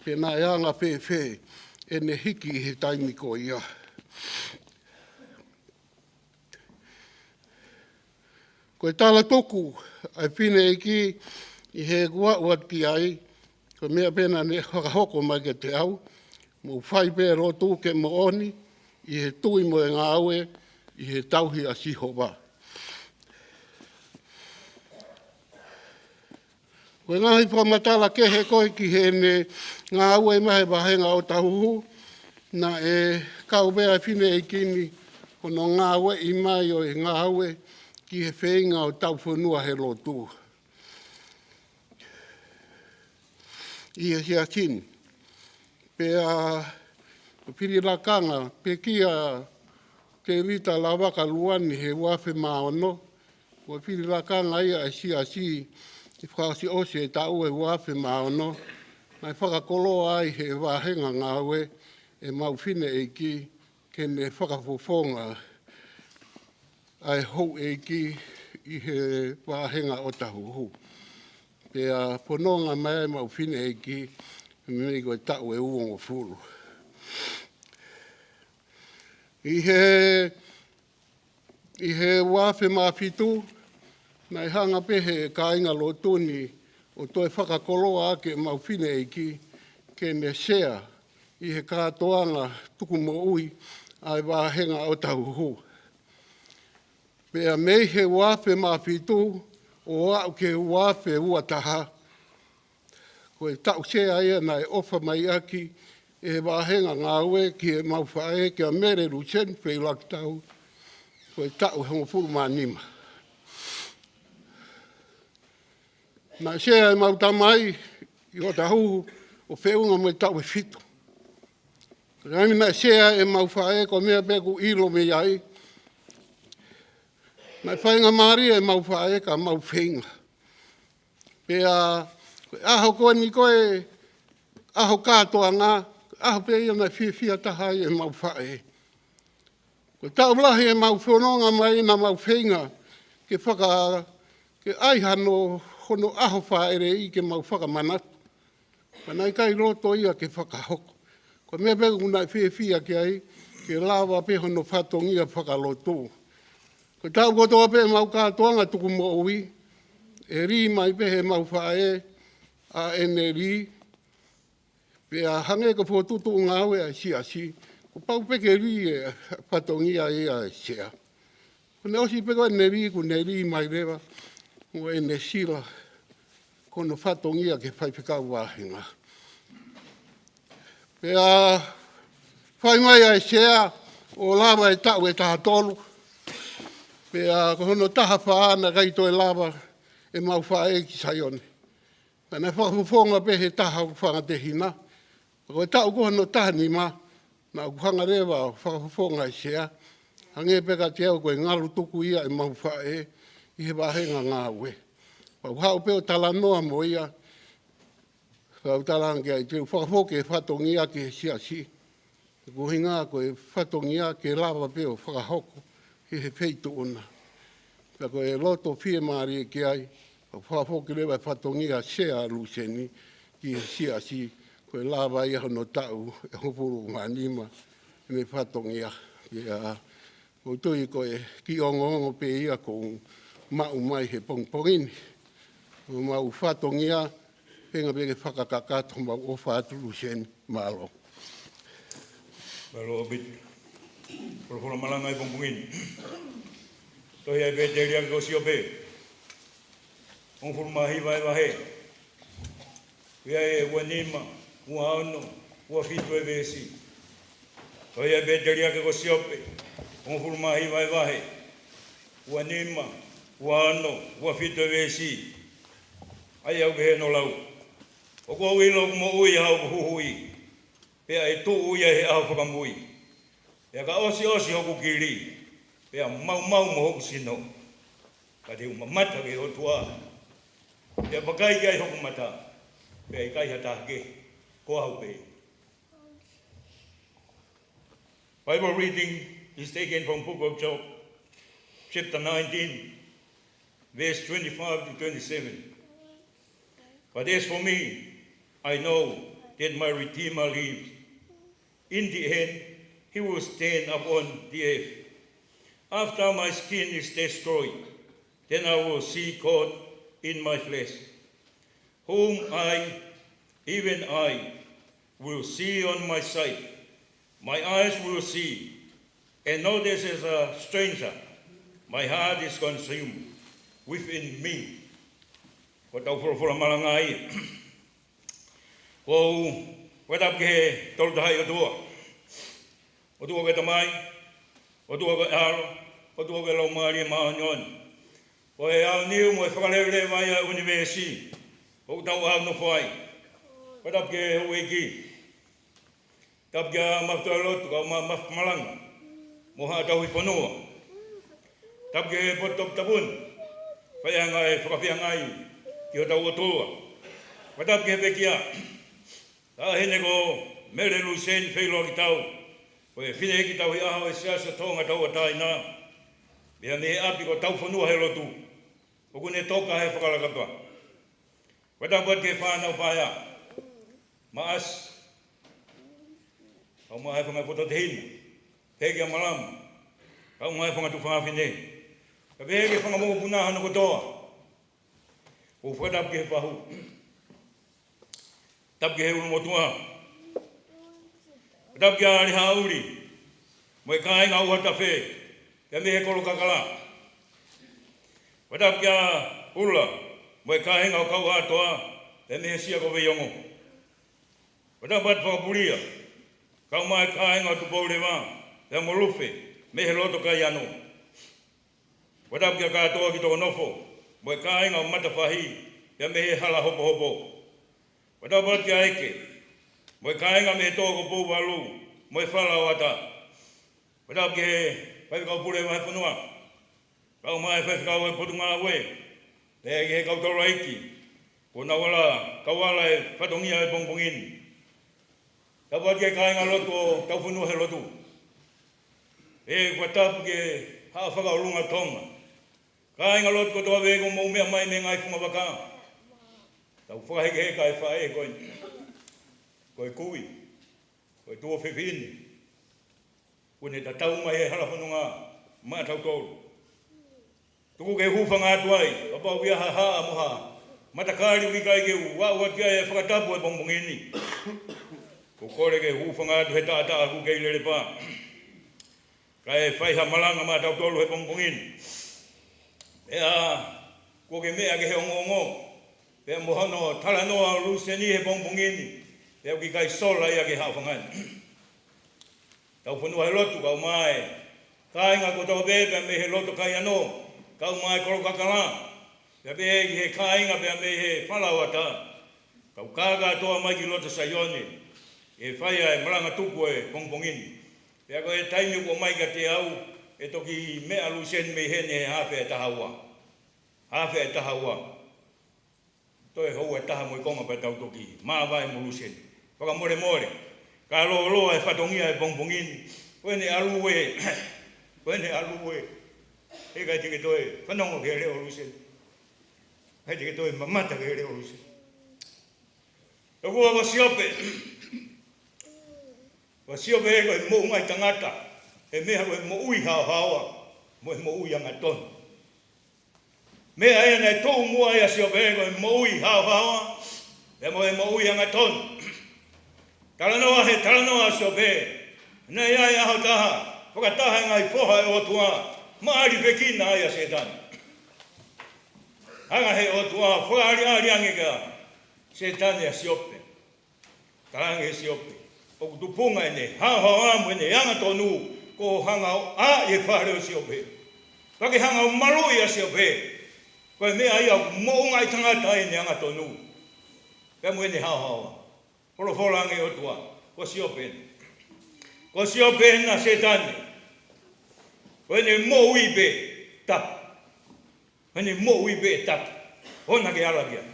pe naʻe anga fēfē ʻene hiki ʻi he taimi ko ia. Ko e tala tuku ʻa e fineʻeiki ʻi heʻeku aʻu atu ki ai, ko e meʻa pē naʻa ne fakahoko mai kiate au, mou fai pē lotu ke moʻoni ʻi he tui mo e ngāue ʻi he tauhi ʻa Sihova. Ko e ngaahi fakamatala kehe ko ē ki heʻene ngāue mai he vāhenga ʻo Tahuhu, naʻe kau pē ʻa e fineʻeiki ni hono ngāueʻi mai ʻo e ngāue ki he feinga ʻo tau fonua he lotu ʻi he Siasi ni. Pea ko e fili lakanga, pekia Tēvita Lavaka Luani he ua afe mā ono, ko e fili lakanga ia ʻa e Siasi ʻi he fakaʻosiʻosi e taʻu ʻe ua afe mā ono, naʻe fakakoloa ai he vāhenga ngāue ʻemau fineʻeiki ke ne fakafofonga ʻa e houʻeiki ʻi he vāhenga ʻo Tahuhu. Pea fononga mai ʻemau fineʻeiki, mei ko e taʻu ʻe uongofulu. ʻI he, ʻi he ua afe mā fitu, naʻe hanga pē he kāinga lotu ni ʻo toe fakakoloa ʻaki ʻemau fineʻeiki ke ne sea ʻi he kātoanga tuku moʻui ʻa e vāhenga ʻo Tahuhu. Pea mei he ua afe mā fitu ʻo aʻu ki he ua afe ua taha, ko e taʻu sea ia naʻe ʻofa mai ʻaki ʻe he vāhenga ngāue ki heʻemau faʻē kia Mele Luseni Feilakitau, ko e taʻu ʻe hongofulu mā nima. Naʻe sea ʻemau tamai ʻi ʻOtahuhu ʻo feʻunga mo e taʻu ʻe fitu. Ko e taimi naʻe sea ʻemau faʻē, ko e meʻa pē ʻoku ʻilo mei ai, naʻe faingamālie ʻemau faʻē ka mau feinga. Pea ko e ʻaho ko eni ko e ʻaho kātoanga, ko e ʻaho pē ia naʻe fiefia taha ai ʻemau faʻē. Ko e taʻu lahi ʻemau fononga mai naʻa mau feinga ke faka-, ke ʻai hano, hono ʻaho fāʻeleʻi ke mau fakamanatu. Ka naʻe ʻikai loto ia ke fakahoko. Ko e meʻa pē ʻoku ne fiefia ki ai, ke lava pē hono fatongia fakalotu. Ko e taʻu kotoa pē ʻemau kātoanga tuku moʻui, ʻe lī mai pē heʻemau faʻē ʻa ʻene lī, pea hangē ko e fokotuʻutuʻu ngāue ʻa e siasi, kuo pau pē ke lī e fatongia ia ʻa e sea. Kuo ne ʻosi pē ko ʻene lī, kuo ne lī mai leva mo ʻene sila, ko hono fatongia ke faifekau vāhenga. Pea fai mai ʻa e sea ʻo lava e taʻu ʻe taha tolu. Pea ko hono taha fā naʻe ʻikai toe lava ʻemau faʻē ki Saione. Ka naʻe fakafofonga pē he taha ʻoku fanga tehina. Ka ko e taʻu ko hono taha nima, naʻa ku hanga leva ʻo fakafofonga e sea. Hangē pē kiate au ko e ngalu tuku ia ʻemau faʻē ʻi he vāhenga ngāue. Pea u haʻu pē ʻo talanoa mo ia. Pea u talaange ki ai te u fakafoki e fatongia ki he siasi. Ko e ʻuhinga ko e fatongia ke lava pē ʻo fakahoko ʻi he feituʻu na. Pea ko e loto fiemālie ki ai, ʻo fakafoki leva e fatongia sea ʻa Luseni ki he siasi, ko e lava ia hono taʻu ʻe hongofulu mā nima ʻene fatongia. Pea ʻoku ou tui ko e kiʻi ongoongo pē ia ʻoku ou maʻu mai he pongipongi ni. Ko homau fatongia, feinga pē ke fakakakato homau ʻofa atu Luseni. Mālō. Mālō ʻaupito. Folofola malanga ʻi he pongipongi ni. Tohi ʻa e Pēteliake ko Siope, hongofulu mā hiva e vahe. Ko ia ʻe ua nima, ua ono, ua fitu e veesi. Tohi ʻa e Pēteliake ko Siope, hongofulu mā hiva e vahe, ua nima, ua ono, ua fitu e veesi. ʻA ia ʻoku pehē hono lau: ʻOku ou ʻilo ʻoku moʻui ʻa hoku huhuʻi, pea ʻe tuʻu ia he ʻaho fakamui. Pea ka ʻosiʻosi hoku kili, pea maumau mo hoku sino, ka te u mamata ki he ʻOtua, pea vakai ki ai hoku mata, pea ʻikai ha taha kehe, ko au pē. Bible reading is taken from Book of Job, chapter nineteen, verse twenty-five to twenty-seven. But as for me, I know that my Redeemer lives. In the end, he will stand upon the earth. After my skin is destroyed, then I will see God in my flesh, whom I, even I, will see on my sight. My eyes will see, and not as a stranger. My heart is consumed within me. Ko ʻetau folofola malanga ia. ʻOku ou fakatapu ki he Tolu Tahaʻi ʻOtua. ʻOtua ko e Tamai, ʻOtua ko e ʻAlo, ʻOtua ko e Laumālie Māʻoniʻoni. Ko e ʻaoniu mo e fakaleveleva ia ʻo e ʻunivēsi ʻoku tau ʻaunofo ai. Fakatapu ki he houʻeiki. Tapu ki he mafola lotu, kau ma-, mafola malanga, mo haʻa tauhi fonua. Tapu ki he potu toputapu ni, faiʻanga ʻe fakafeangai ki hotau ʻOtua. Fakatapu ki he pekia, taʻahine ko Mele Luseni Feiloakitau, ko e fineʻeiki tauhi ʻaho ʻo e Siasi ʻo Tonga Tauʻatāina, pea mei he ʻapi ko Taufonua he Lotu, ʻoku ne toka he fakalakapa. Fakatapu atu ki he fānau paea, Maʻasi, kau mai e fanga poto tehina, pehē kia Malama, kau mai e fanga tuofāfine, kae pehē ki he fanga mokopuna hono kotoa. ʻOku ou fakatapu ki he fahu. Tapu ki he ʻulumotuʻa. Tapu kia Alihaʻuli mo e kāinga ʻUhatafe, pea mei he Kolo Kakala. Fakatapu kia Ula mo e kāinga ʻo Kauhatoa, pea mei he Sia ko Veiongo. Fakatapu atu Fakapulia, kau mai e kāinga ʻo Tupouleva, pea mo Lufe, mei he Loto Kaiano. Fakatapu kia Katoa ki Tokonofo mo e kāinga ʻo Matafahi, pea mei he Hala Hopohopo. Fakatapu atu kia Eke mo e kāinga mei he Toko Pouvalu mo e Fala ʻo Ata. Fakatapu ki he Faifekau Pule Vahefonua, kau mai e Faifekau ʻo e Potungāue, pea ki he kau taulaʻeiki kuo nau ala kau ala e fatongia he pongipongi ni. Tapu atu ki he kāingalotu ʻo Taufonua he Lotu. ʻE fakatapu ki he Haʻa Fakaʻolunga Tonga. Kāingalotu kotoa pē ʻoku mou meʻa mai mei he ngaahi fungavaka. Tau fakahekeheka e faʻē ko eni. ko e kui, ko e tuofefine, kuo ne tatau mai he hala fononga maʻatautolu. Tuku ke u hūfanga atu ai, kapau ʻoku ʻi ai ha haʻa mo ha matakali ʻoku ʻikai ke u aʻu atu ki ai e fakatapu he pongipongi ni. ʻOku ou kole ke u hūfanga atu he taʻataʻa ʻoku kei lele pā, kae fai ha malanga maʻatautolu he pongipongi ni. Pea kuo ke meʻa ki he ongoongo, pea mo hono talanoa ʻo Luseni he pongipongi ni, pea ʻoku ʻikai sola ia ki he haʻofanga ni. Tau fonua he lotu, kau mai kāinga kotoa pē, pea mei he loto Kaiano, kau mai Kolokakala, pea pehē ki he kāinga pea mei he Falaoata, kau kākātoa mai ki loto Saione, ke fai ai e malanga tuku he pongipongi ni. Pea ko e taimi ʻoku ʻomai kiate au, ʻe toki meʻa Luseni mei heni he hafe ʻe taha ua. Hafe ʻe taha ua. Toe houa ʻe taha mo e konga pea tau toki māvae mo Luseni. Fakamolemole, ka lōloa e fatongia he pongipongi ni. Ko ʻene ʻalu ē, ko ʻene ʻalu ē, heʻikai te ke toe fanongo ki he leʻo ʻo Luseni. ʻIkai te ke toe mamata ki he leʻo ʻo Luseni. Tokua ko Siope. Ko Siope ko e moʻungaʻi tangata he meʻa ko e moʻui haohaoa mo e moʻui angatonu. Meʻa ia naʻe tuʻu muʻa ai ʻa Siope ko e moʻui haohaoa pea mo e moʻui angatonu. Talanoa he talanoa ʻa Siope, naʻe ʻi ai e ʻaho ʻe taha, fakataha e ngaahi foha ʻo e ʻOtua, maʻalifekina ai ʻa Sētane. Hanga he ʻOtua ʻo fakaʻaliʻali ange kia Sētane ʻa Siope. Talaange ʻe Siope, ʻoku tupunga ʻene haohaoa mo ʻene angatonu, ko e hanga ʻo ʻai e fale ʻo Siope. Pea ke hanga ʻo maluʻi ʻa Siope. Ko e meʻa ia ʻoku moʻungaʻi tangata ai ʻene angatonu pea mo ʻene haohaoa. Folofola ange ʻOtua, ko Siope ena. Ko Siope ena Sētane. Ko ʻene moʻui pē tapu. Ko ʻene moʻui pē tapu. ʻOua naʻa ke ala ki ai.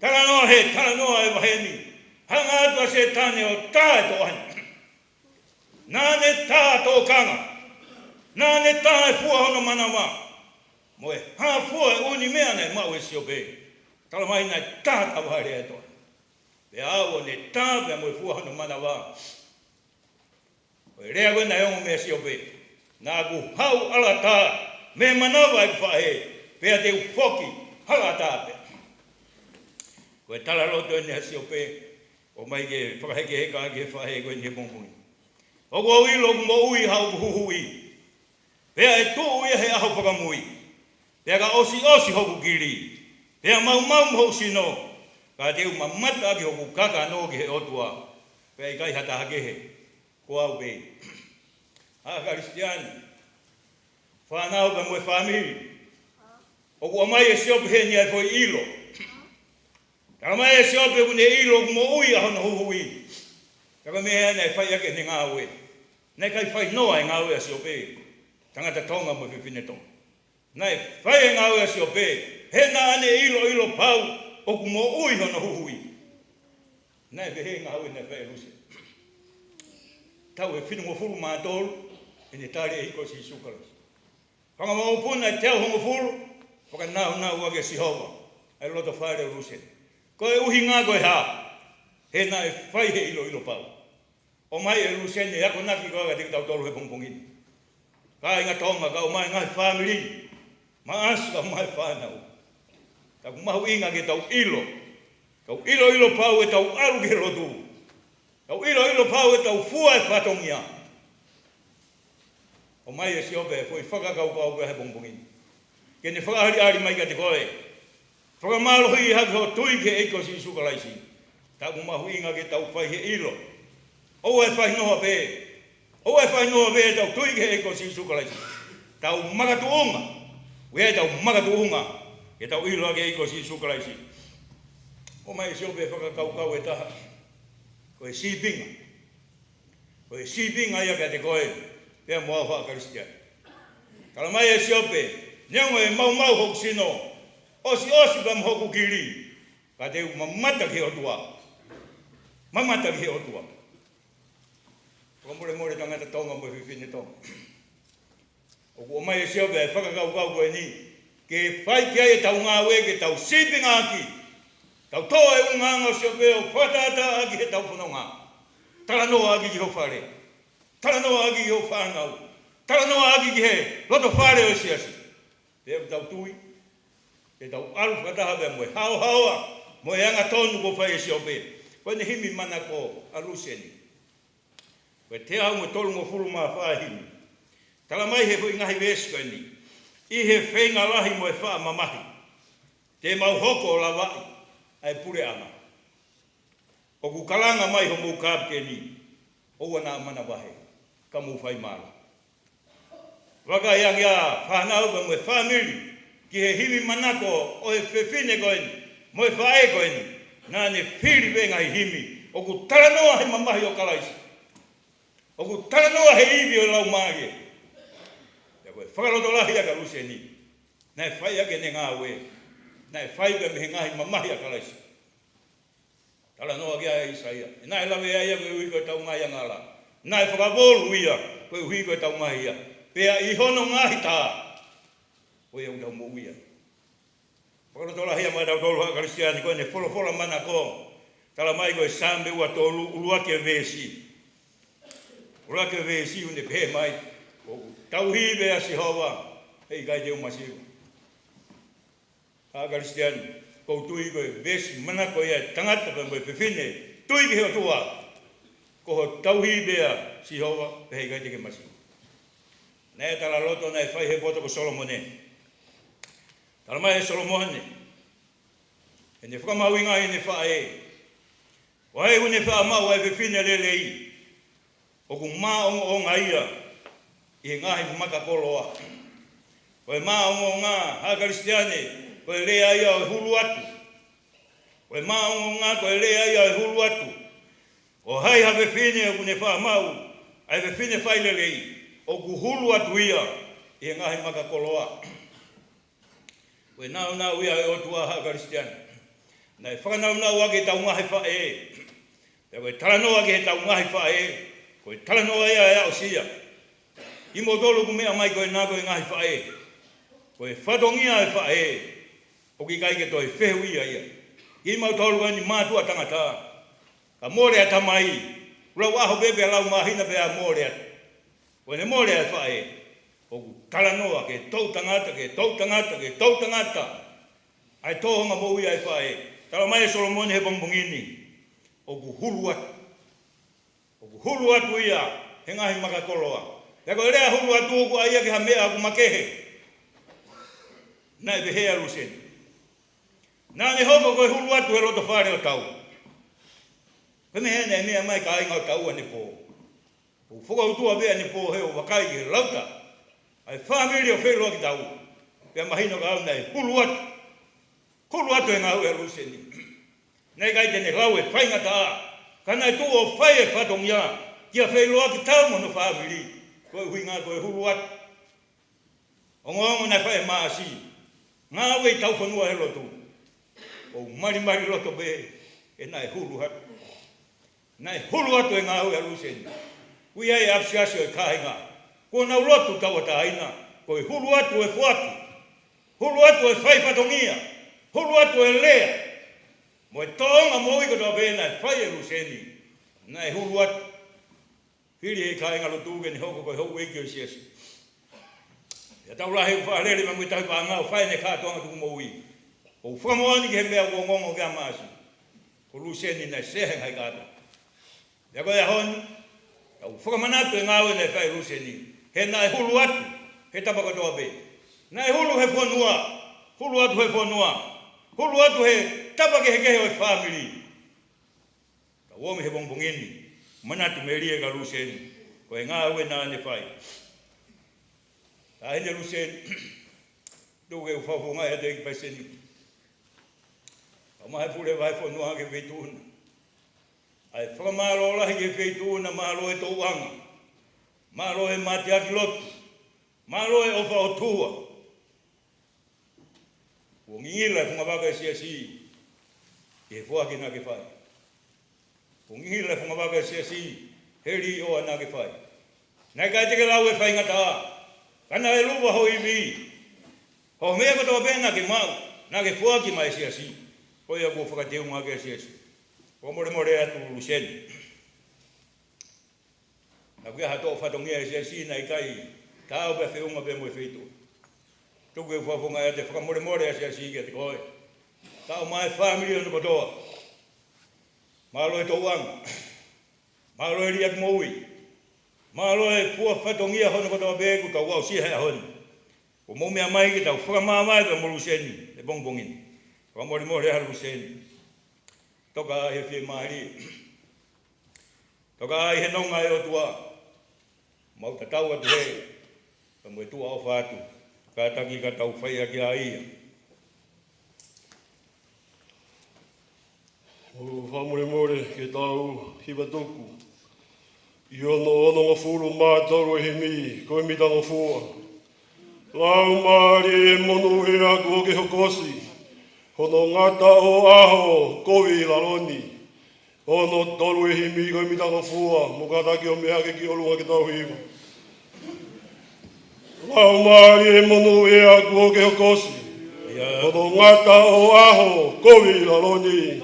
Talanoa he talanoa ʻo e vahe ni, hanga atu ʻa Sētane ʻo tā e toʻa ni. Naʻa ne tā tōkanga. Naʻa ne tā e fua hono manava mo e hā fua e ʻū meʻa naʻe maʻu ʻe Siope. Talamai naʻe tā tavale e toʻa ni. Pea ʻalu ʻo ne tā pea mo e fua hono manava. Ko e lea ko ē naʻe ongo meia Siope, naʻa ku haʻu ʻalu ʻo tā mei he manava ʻeku faʻē, pea te u foki ʻalu ʻo tā pē. Ko e talaloto eni ʻa Siope, ʻomai ke fakahekeheka ki he faʻē ko eni he pongipongi. ʻOku ou ʻilo ʻoku moʻui haʻaku huhuʻi. Pea ʻe tuʻu ia he ʻaho fakamui. Pea ka ʻosiʻosi hoku kili, pea maumau mo hoku sino, ka te u mamata ʻaki hoku kakano ki he ʻOtua, pea ʻikai ha taha kehe, ko au pē. ʻA Kalisitiane, fānau pea mo e fāmili, ʻoku ʻomai ʻe Siope heni ʻa e foʻi ʻilo. Talamai ʻe Siope ʻoku ne ʻilo ʻoku moʻui ʻa hono huhuʻi. Ka ko e meʻa naʻe fai ʻaki ʻene ngāue. Naʻe ʻikai fai noa e ngāue ʻa Siope, tangata Tonga mo e fefine Tonga. Naʻe fai e ngāue ʻa Siope he naʻa ne ʻiloʻilo pau ʻoku moʻui hono huhuʻi. Naʻe pehē e ngāue naʻe fai ʻe Luseni. Taʻu ʻe fitungofulu mā tolu ʻene tali e ʻEiki ko Sīsū Kalaisi. Fanga mokopuna ʻe teau hongofulu, fakanaunau ʻaki ʻe Sihova e loto fale ʻo Luseni. Ko e ʻuhinga ko e hā? He naʻe fai he ʻiloʻilo pau. ʻOmai ʻe Luseni e akonaki ko ia kiate kitautolu he pongipongi ni. Kāinga Tonga, kau mai ngaahi fāmili, maʻasi kau mai fānau. Taku mahuʻinga ke tau ʻilo. Tau ʻiloʻilo pau ʻetau ʻalu ki he lotu. Tau ʻiloʻilo pau ʻetau fua e fatongia. ʻOmai ʻe Siope e foʻi fakakaukau ko ia he pongipongi ni, ke ne fakaʻaliʻali mai kiate koe. Fakamālohiʻi hake hoʻo tui ki he ʻEiki ko Sīsū Kalaisi. Taku mahuʻinga ke tau fai he ʻilo. ʻOua ʻe fai noa pē. ʻOua ʻe fai noa pē ʻetau tui ki he ʻEiki ko Sīsū Kalaisi. Tau makatuʻunga. ʻOku ʻi ai ʻetau makatuʻunga ke tau ʻilo ʻaki e ʻEiki ko Sīsū Kalaisi. ʻOmai ʻe Siope e fakakaukau ʻe taha. Ko e sīpinga. Ko e sīpinga ia kiate koe pea mo au haʻa Kalisitiane. Talamai ʻe Siope, neongo ʻe maumau hoku sino, ʻosiʻosi pea mo hoku kili, ka te u mamata ki he ʻOtua. Mamata ki he ʻOtua. Fakamolemole tangata Tonga mo e fefine Tonga. ʻOku ʻomai ʻe Siope e fakakaukau ko eni, ke fai ki ai ʻetau ngāue ke tau sīpinga ʻaki. Tau toʻo e ʻulungaanga ʻo Siope ʻo fakatātā ʻaki heʻetau fononga. Talanoa ʻaki ki ho fale. Talanoa ʻaki ki ho fānau. Talanoa ʻaki ki he loto fale ʻo e siasi. Pea ʻoku tau tui, te tau ʻalu fakataha pea mo e haohaoa, mo e angatonu kuo fai ʻe Siope. Ko ʻene himi manako ʻa Luseni. Ko e teau mo e tolungofulu mā fā himi. Tala mai he foʻi ngaahi veesi ko eni. ʻI he feinga lahi mo e faʻa mamahi, te mau hoko ʻo lavaʻi ʻa e puleʻanga. ʻOku kalanga mai homou kapiteni, ʻoua naʻa manavahē, ka mou fai mālō. Vakai ange ā fānau pea mo e fāmili ki he himi manako ʻo e fefine ko eni, mo e faʻē ko eni, naʻa ne fili pē ngaahi himi ʻoku talanoa he mamahi ʻo Kalaisi. ʻOku talanoa he ivi ʻo e Laumālie. Pea ko e fakalotolahi ʻa Luseni, naʻe fai ʻaki ʻene ngāue, naʻe fai pē mei he ngaahi mamahi ʻa Kalaisi. Talanoa ki ai ʻa ʻAisea. Naʻe lave ai ia koeʻuhi ko ʻetau ngaahi angahala. Naʻe fakavolu ia koeʻuhi ko ʻetau ngaahi ia. Pea ʻi hono ngaahi tā, ko ia ʻoku tau moʻui ai. Fakalotolahi ia maʻatautolu haʻa Kalisitiane, ko ʻene folofola manako. Tala mai ko e Saame ua tolu, ʻuluaki e veesi. ʻUluaki e veesi ʻoku ne pehē mai, ʻoku tauhi pē ʻa Sihova, heʻikai te u masiva. Haʻa Kalisitiane, ʻoku ou tui ko e veesi manako ia ʻa e tangata pea mo e fefine tui ki he ʻOtua. Ko hoʻo tauhi pē ʻa Sihova, pea heʻikai te ke masiva. Naʻe talaloto, naʻe fai he poto ko Solomone. Tala mai ʻe Solomone, ʻene fakamahuʻingaʻi ʻene faʻē. Ko hai ʻoku ne faʻa maʻu ʻa e fefine lelei, ʻoku māʻongoʻonga ia ʻi he ngaahi maka koloa. Ko e māʻongoʻonga, haʻa Kalisitiane, ko e lea ia ʻo e hulu atu. Ko e māʻongoʻonga, ko e lea ia ʻo e hulu atu. Ko hai ha fefine ʻoku ne faʻa maʻu ʻa e fefine fai lelei, ʻoku hulu atu ia ʻi he ngaahi maka koloa. Ko e nāunau ia ʻo e ʻOtua, haʻa Kalisitiane. Naʻe fakanaunau ʻaki ʻetau ngaahi faʻē. Pea ko e talanoa ki heʻetau ngaahi faʻē, ko e talanoa ia ʻe aʻusia. Kimoutolu ʻoku meʻa mai ko ena ko e ngaahi faʻē. Ko e fatongia ʻo e faʻē, ʻoku ʻikai ke toe fehuʻia ia. Kimautolu ko eni mātuʻa tangata, ka mole ʻa tamai, kuo lau ʻaho pē pea lau māhina pea mole atu. Ko ʻene mole ʻa e faʻē, ʻoku talanoa ki he toʻutangata, ki he toʻutangata, ki he toʻutangata ʻa e tōʻonga moʻui ʻa e faʻē. Tala mai ʻe Solomone he pongipongi ni, ʻoku hulu atu. ʻOku hulu atu ia he ngaahi maka koloa. Pea ko e lea hulu atu ʻoku ʻai ia ki ha meʻa ʻoku makehe. Naʻe pehē ʻa Luseni, naʻa ne hoko ko e hulu atu he loto fale ʻo tau. Ko e meʻa eni ʻe meʻa mai kāinga ʻo tau ʻanepō. ʻOku fokoutua pē ʻanepō he ʻoku vakai ki he lauta ʻa e fāmili ʻo feʻiloaki tau. Pea mahino ka au naʻe hulu atu. Hulu atu e ngāue ʻa Luseni. Naʻe ʻikai te ne lau e faingataʻa, ka naʻe tuʻu ʻo fai e fatongia kia feʻiloaki tau mo hono fāmili. Ko e ʻuhinga ko e hulu atu. Ongoongo naʻe fai ʻe Maʻasi, ngāue ʻi taufonua he lotu. ʻOku malimali loto pē, he naʻe hulu atu. Naʻe hulu atu e ngāue ʻa Luseni. Ui ai ʻa e ʻapisiasi ʻo e kāinga. Kuo nau lotu tauʻatāina, ko e hulu atu e foaki. Hulu atu e fai fatongia. Hulu atu e lea. Mo e tōʻonga moʻui kotoa pē naʻe fai ʻe Luseni. Naʻe hulu atu. Fili ʻe he kāinga lotu ke ne hoko ko e houʻeiki ʻo e siasi. Pea tau lahi ʻoku faʻa lele mai mo e tauhi paʻanga ʻo fai ʻene kātoanga tuku moʻui. ʻOku fakamoʻoni ki he meʻa ʻoku ongoongo ki ai ʻa Maʻasi. Ko Luseni naʻe sea he ngaahi kātoa. Pea ko e ʻaho ni, tau fakamanatu e ngāue naʻe fai ʻe Luseni. He naʻe hulu atu he tapa kotoa pē. Naʻe hulu he fonua, hulu atu he fonua, hulu atu he tapa kehekehe ʻo e fāmili. Tau ō mai he pongipongi ni, manatu melie kia Luseni, ko e ngāue naʻa ne fai. Taʻahine Luseni, tuku ke u fakafofongaʻi atu ʻeiki palesiteni. Kau mai he pule vahefonua ki he feituʻu na. ʻA e fakamālō lahi ki he feituʻu na, mālō e tōʻonga. Mālō e mateaki lotu. Mālō e ʻofa ʻOtua. Kuo ngingila e fungavaka e siasi ʻi he foaki naʻa ke fai. Kuo ngingila e fungavaka e siasi he liʻoa naʻa ke fai. Naʻe ʻikai te ke lau e faingataʻa, ka naʻe luva ho ivi. Ho meʻa kotoa pē naʻa ke maʻu, naʻa ke foaki maʻa e siasi. ko ia kuo fakateunga ʻaki e siasi. Fakamolemole atu Luseni. Naʻa kuo ʻi ai ha toʻo fatongia ʻi he siasi naʻe ʻikai taau pea feʻunga pea mo e feituʻu. Tuku e fakafofonga ʻa e fakamolemole ʻa e siasi kiate koe. Taʻu mai e fāmili hono kotoa. Mālō e tōʻonga. Mālō e liʻaki moʻui. Mālō e fua fatongia hono kotoa pē kuo tau aʻusia he ʻaho ni. Ko e meʻa mai ke tau fakamāvae pea mo Luseni he pongipongi ni. Fakamolemole ʻa Luseni. Toka ʻi he fiemālie. Toka ʻi he nonga ʻo e ʻOtua. Mau tatau atu hē. Pea mo e tuʻa ʻofa atu. Kātaki ka tau fai ʻaki ʻa ia. Mou fakamolemole ke tau hiva tuku. ʻI hono onongofulu mā tolu e himi, ko e mitangofua. Laumālie monūʻia kuo ke hokosi. Hono ngata ʻo ʻaho, kovi ʻi lalo ni. Onongofulu mā tolu e himi, ko e mitangofua, mou kātaki ʻo meʻa hake ki ʻolunga ke tau hiva. Laumālie monūʻia kuo ke hokosi. ʻIo. Hono ngata ʻo ʻaho, kovi ʻi lalo ni.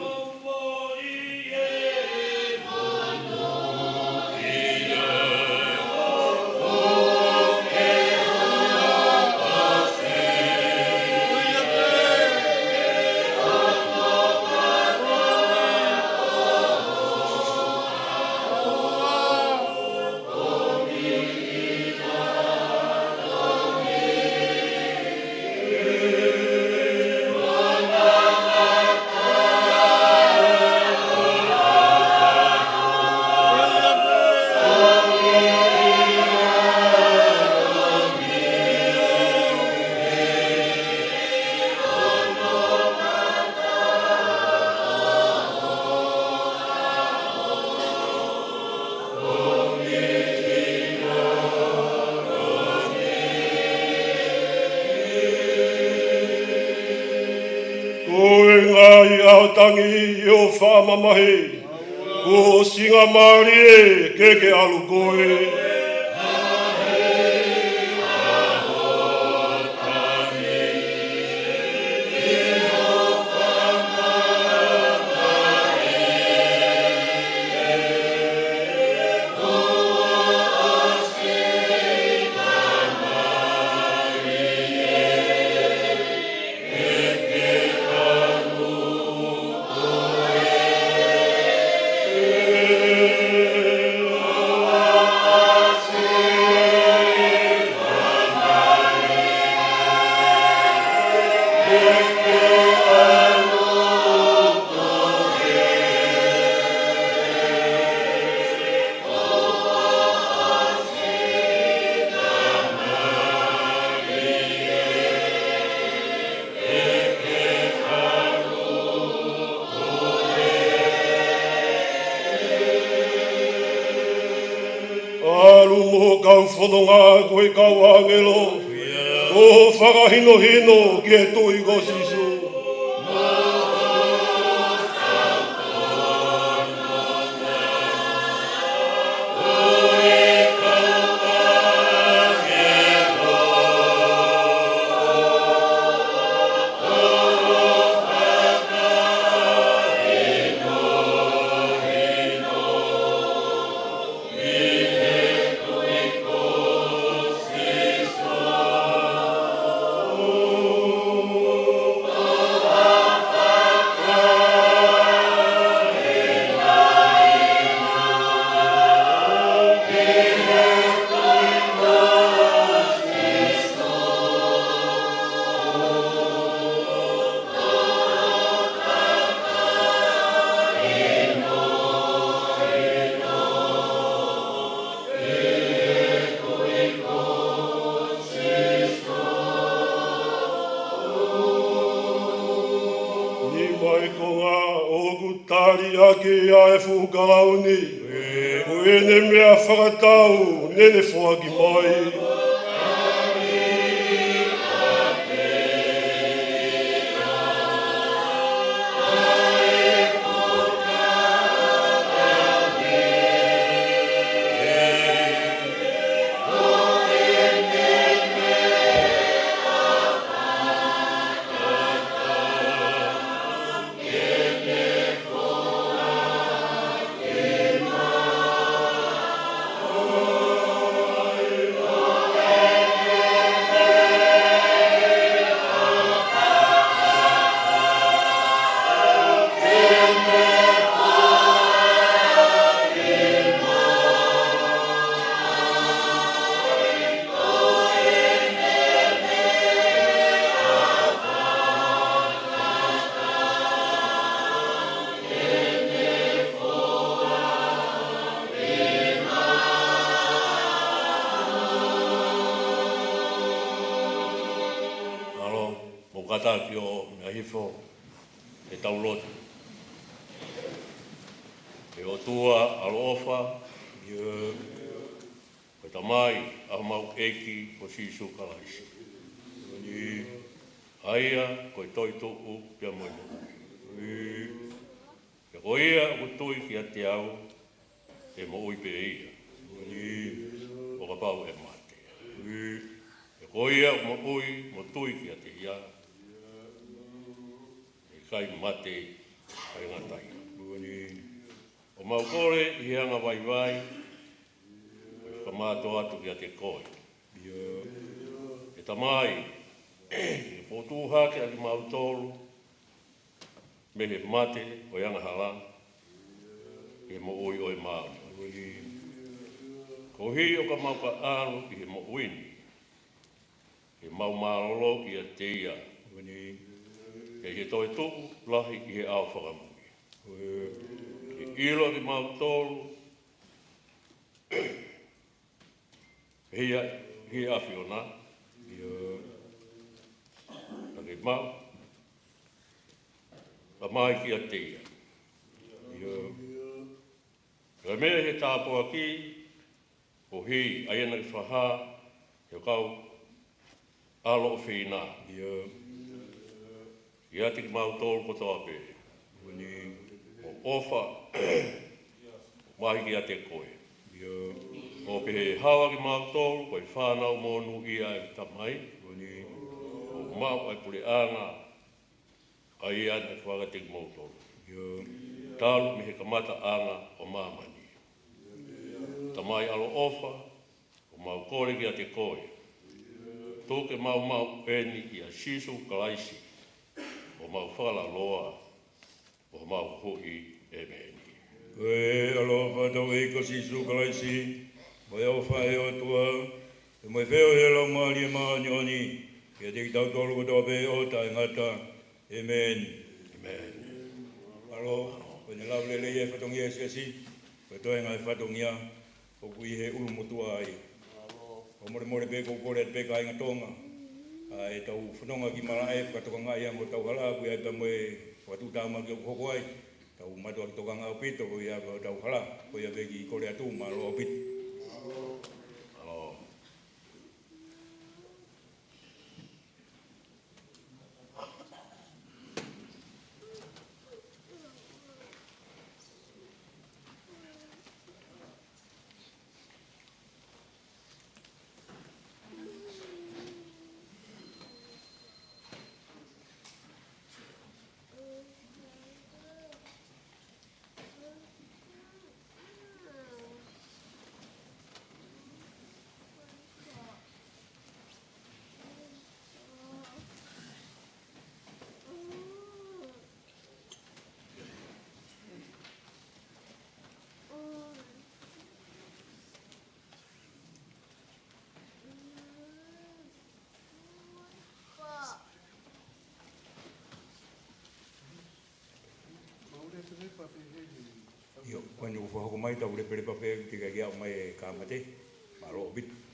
Ko e ngaahi ʻaho tangi ʻo e fakamamahi, ko e singamālie ke ke ʻalu koe. ʻAlu mo e kau fononga ko e kau ʻāngelo, ʻo fakahinohino ki he Tuʻi ko Sīsū. Nima e konga ʻoku tali ʻaki ʻa e fuʻu kalauni, ko ʻene meʻa fakatau naʻa ne foaki mai. Kātaki ʻo meʻa hifo, ʻe tau lotu. ʻE ʻOtua ʻaloʻofa, ʻio, ko e Tamai ʻa homau ʻEiki ko Sīsū Kalaisi, ʻa ia ko e toetuʻu pea mo e moʻui. Pea ko ia ʻoku tui kiate au, ʻe moʻui pē ia, ʻo kapau ʻe mate. Pea ko ia ʻoku moʻui mo tui kiate ia, ʻe ʻikai mate, ʻikai ngata ia. ʻOku mau kole ʻi he anga vaivai, ʻo fakamātoato kiate koe, ʻe Tamai, ke fokotuʻu hake ʻa kimautolu mei he mate ʻo e angahala ki he moʻui ʻo e māʻoniʻoni. Koeʻuhi ʻo ka mau ka ʻalu ʻi he moʻui ni, ke mau mālōlō kiate ia, ʻi he toetuʻu lahi ʻi he ʻao fakamui. Ke ʻilo kimautolu ʻe he ʻAfiona, ʻio, ka ke mau ka mai kiate ia. ʻIo. Ka meʻa he tāpuaki, koeʻuhi ʻa ia naʻe fakahā ʻe ho kau ʻaloʻofa, ʻio, kiate kimautolu kotoa pē, ʻo ʻofa mai kiate koe. ʻIo. ʻO pehē ʻe hawa kimautolu ko e fānau monūʻia ʻa e Tamai, ʻo maʻu ʻa e puleʻanga ʻa ia naʻe fakateki moutolu, ʻio, talu mei he kamataʻanga ʻo māmani. Tamai ʻaloʻofa, ʻoku mau kole kiate koe, tuku ke mau maʻu eni ʻia Sīsū Kalaisi, ʻo mau fakalaloa, ʻo mau huʻi ʻe meʻa ni. Ko e ʻaloʻofa ʻa hotau ʻEiki ko Sīsū Kalaisi, mo e ʻofa ʻa e ʻOtua, pea mo e feohi ʻa e Laumālie Māʻoniʻoni, kiate kitautolu kotoa pē ʻo taʻengata. ʻĒmeni. ʻĒmeni. Mālō, ko ʻene lau lelei ʻa e fatongia ʻa e siasi, ko e toenga ʻa e fatongia ʻoku ʻi he ʻulumotuʻa ai. Fakamolemole pē ʻoku ou kole atu pē kāinga Tonga, ʻa ʻetau fononga ki malaʻe, fakatokangaʻi ange hotau hala, ʻoku ʻi ai pē mo e fakatuʻutāmaki ʻoku hoko ai. Tau mātuʻaki tokanga ʻaupito, ko ia ko hotau hala, ko ia pē kiʻi kole atu, mālō ʻaupito. Mālō. ʻIo, ko eni ʻoku fakahoko mai ʻetau lepelepa pē, teʻeki ke aʻu mai e kāmate, mālō ʻaupito.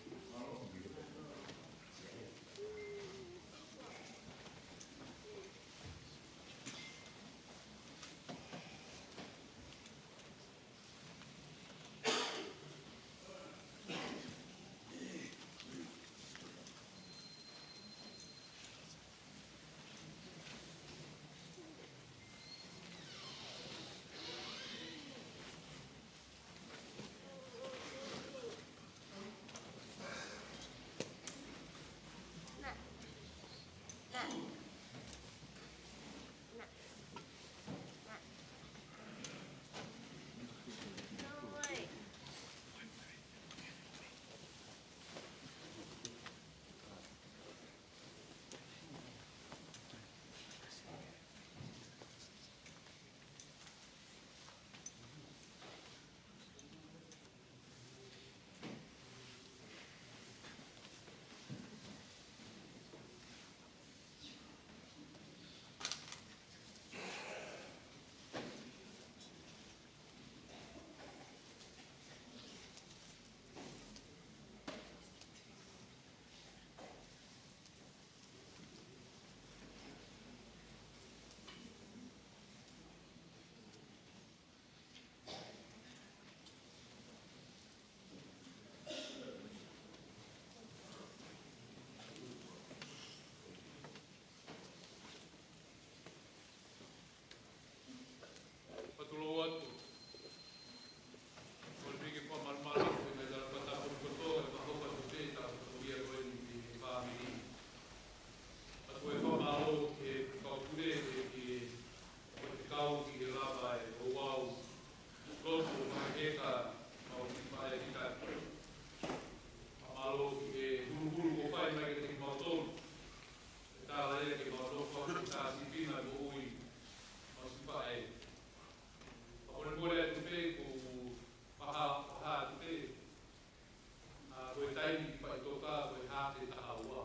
ai ki Faʻitoka ko e haafe taha ua.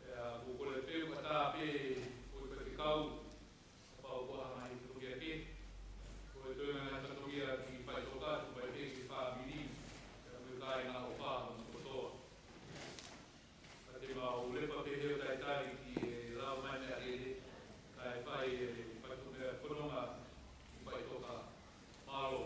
ʻE, ʻoku ou kole pē ʻoku ʻatā pē ko e faifekau, kapau ʻoku ʻi ai ha ngaahi fatongia kehe, ko e toe ngaahi fatongia ki Faʻitoka, tuku mai pē ki he fāmili, ʻa e kāinga ʻofa hono kotoa. Ka te mau leva pē he ʻo talitali ki he lau mai mei ʻAlele, kae fai e fatongia fononga ki Faʻitoka. Mālō.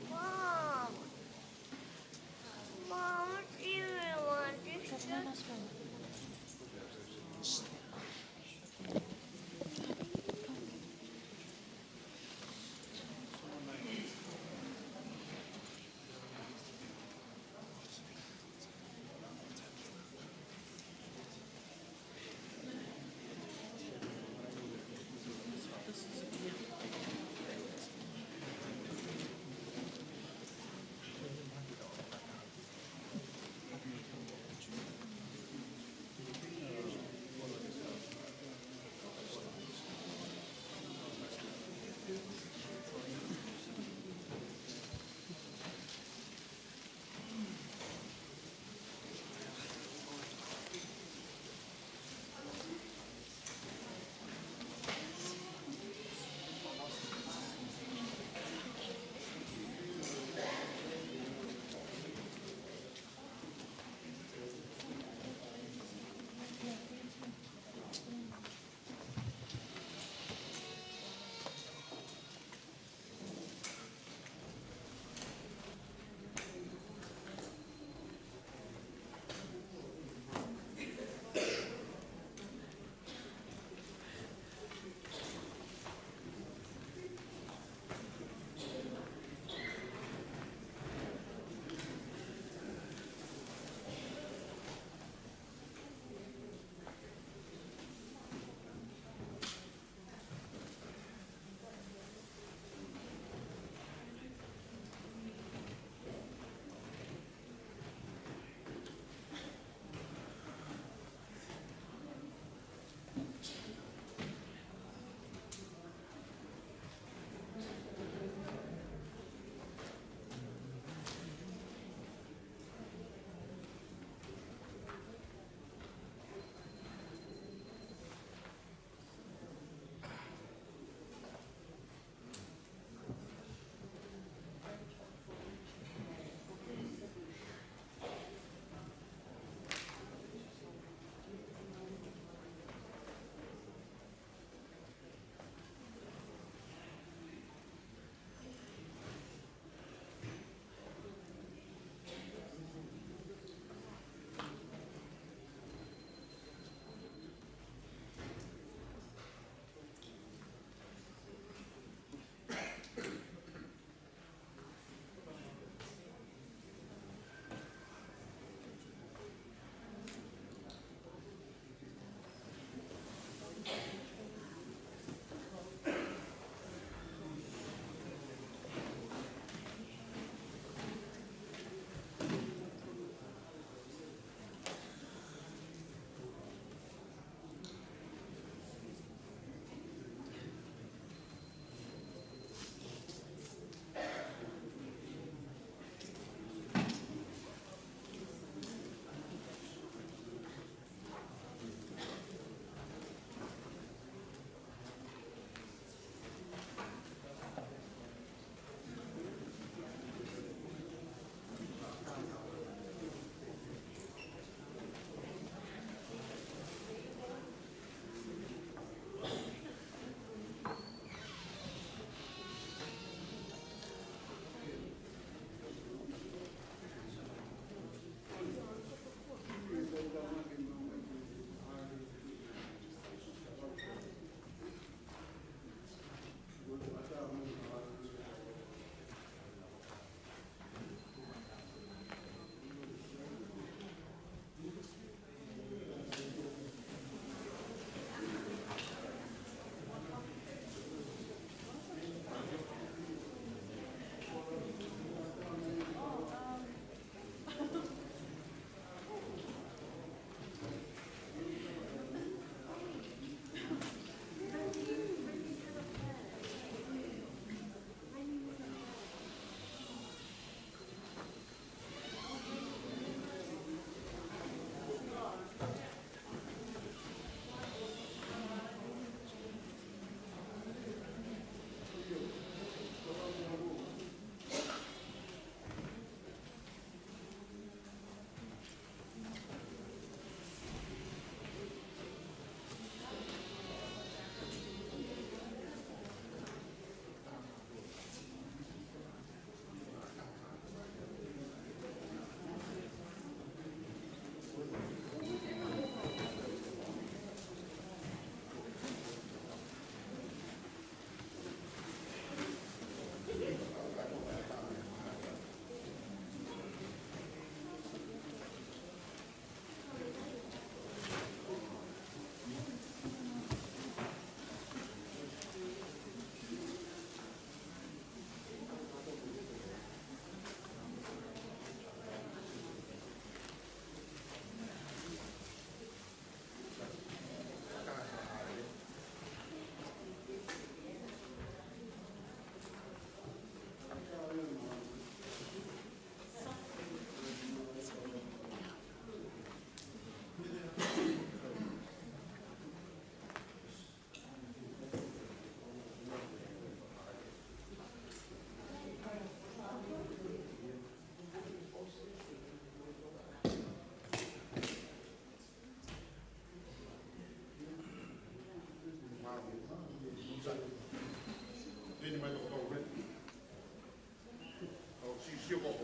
Mom. Mom, do you want this? Thank you.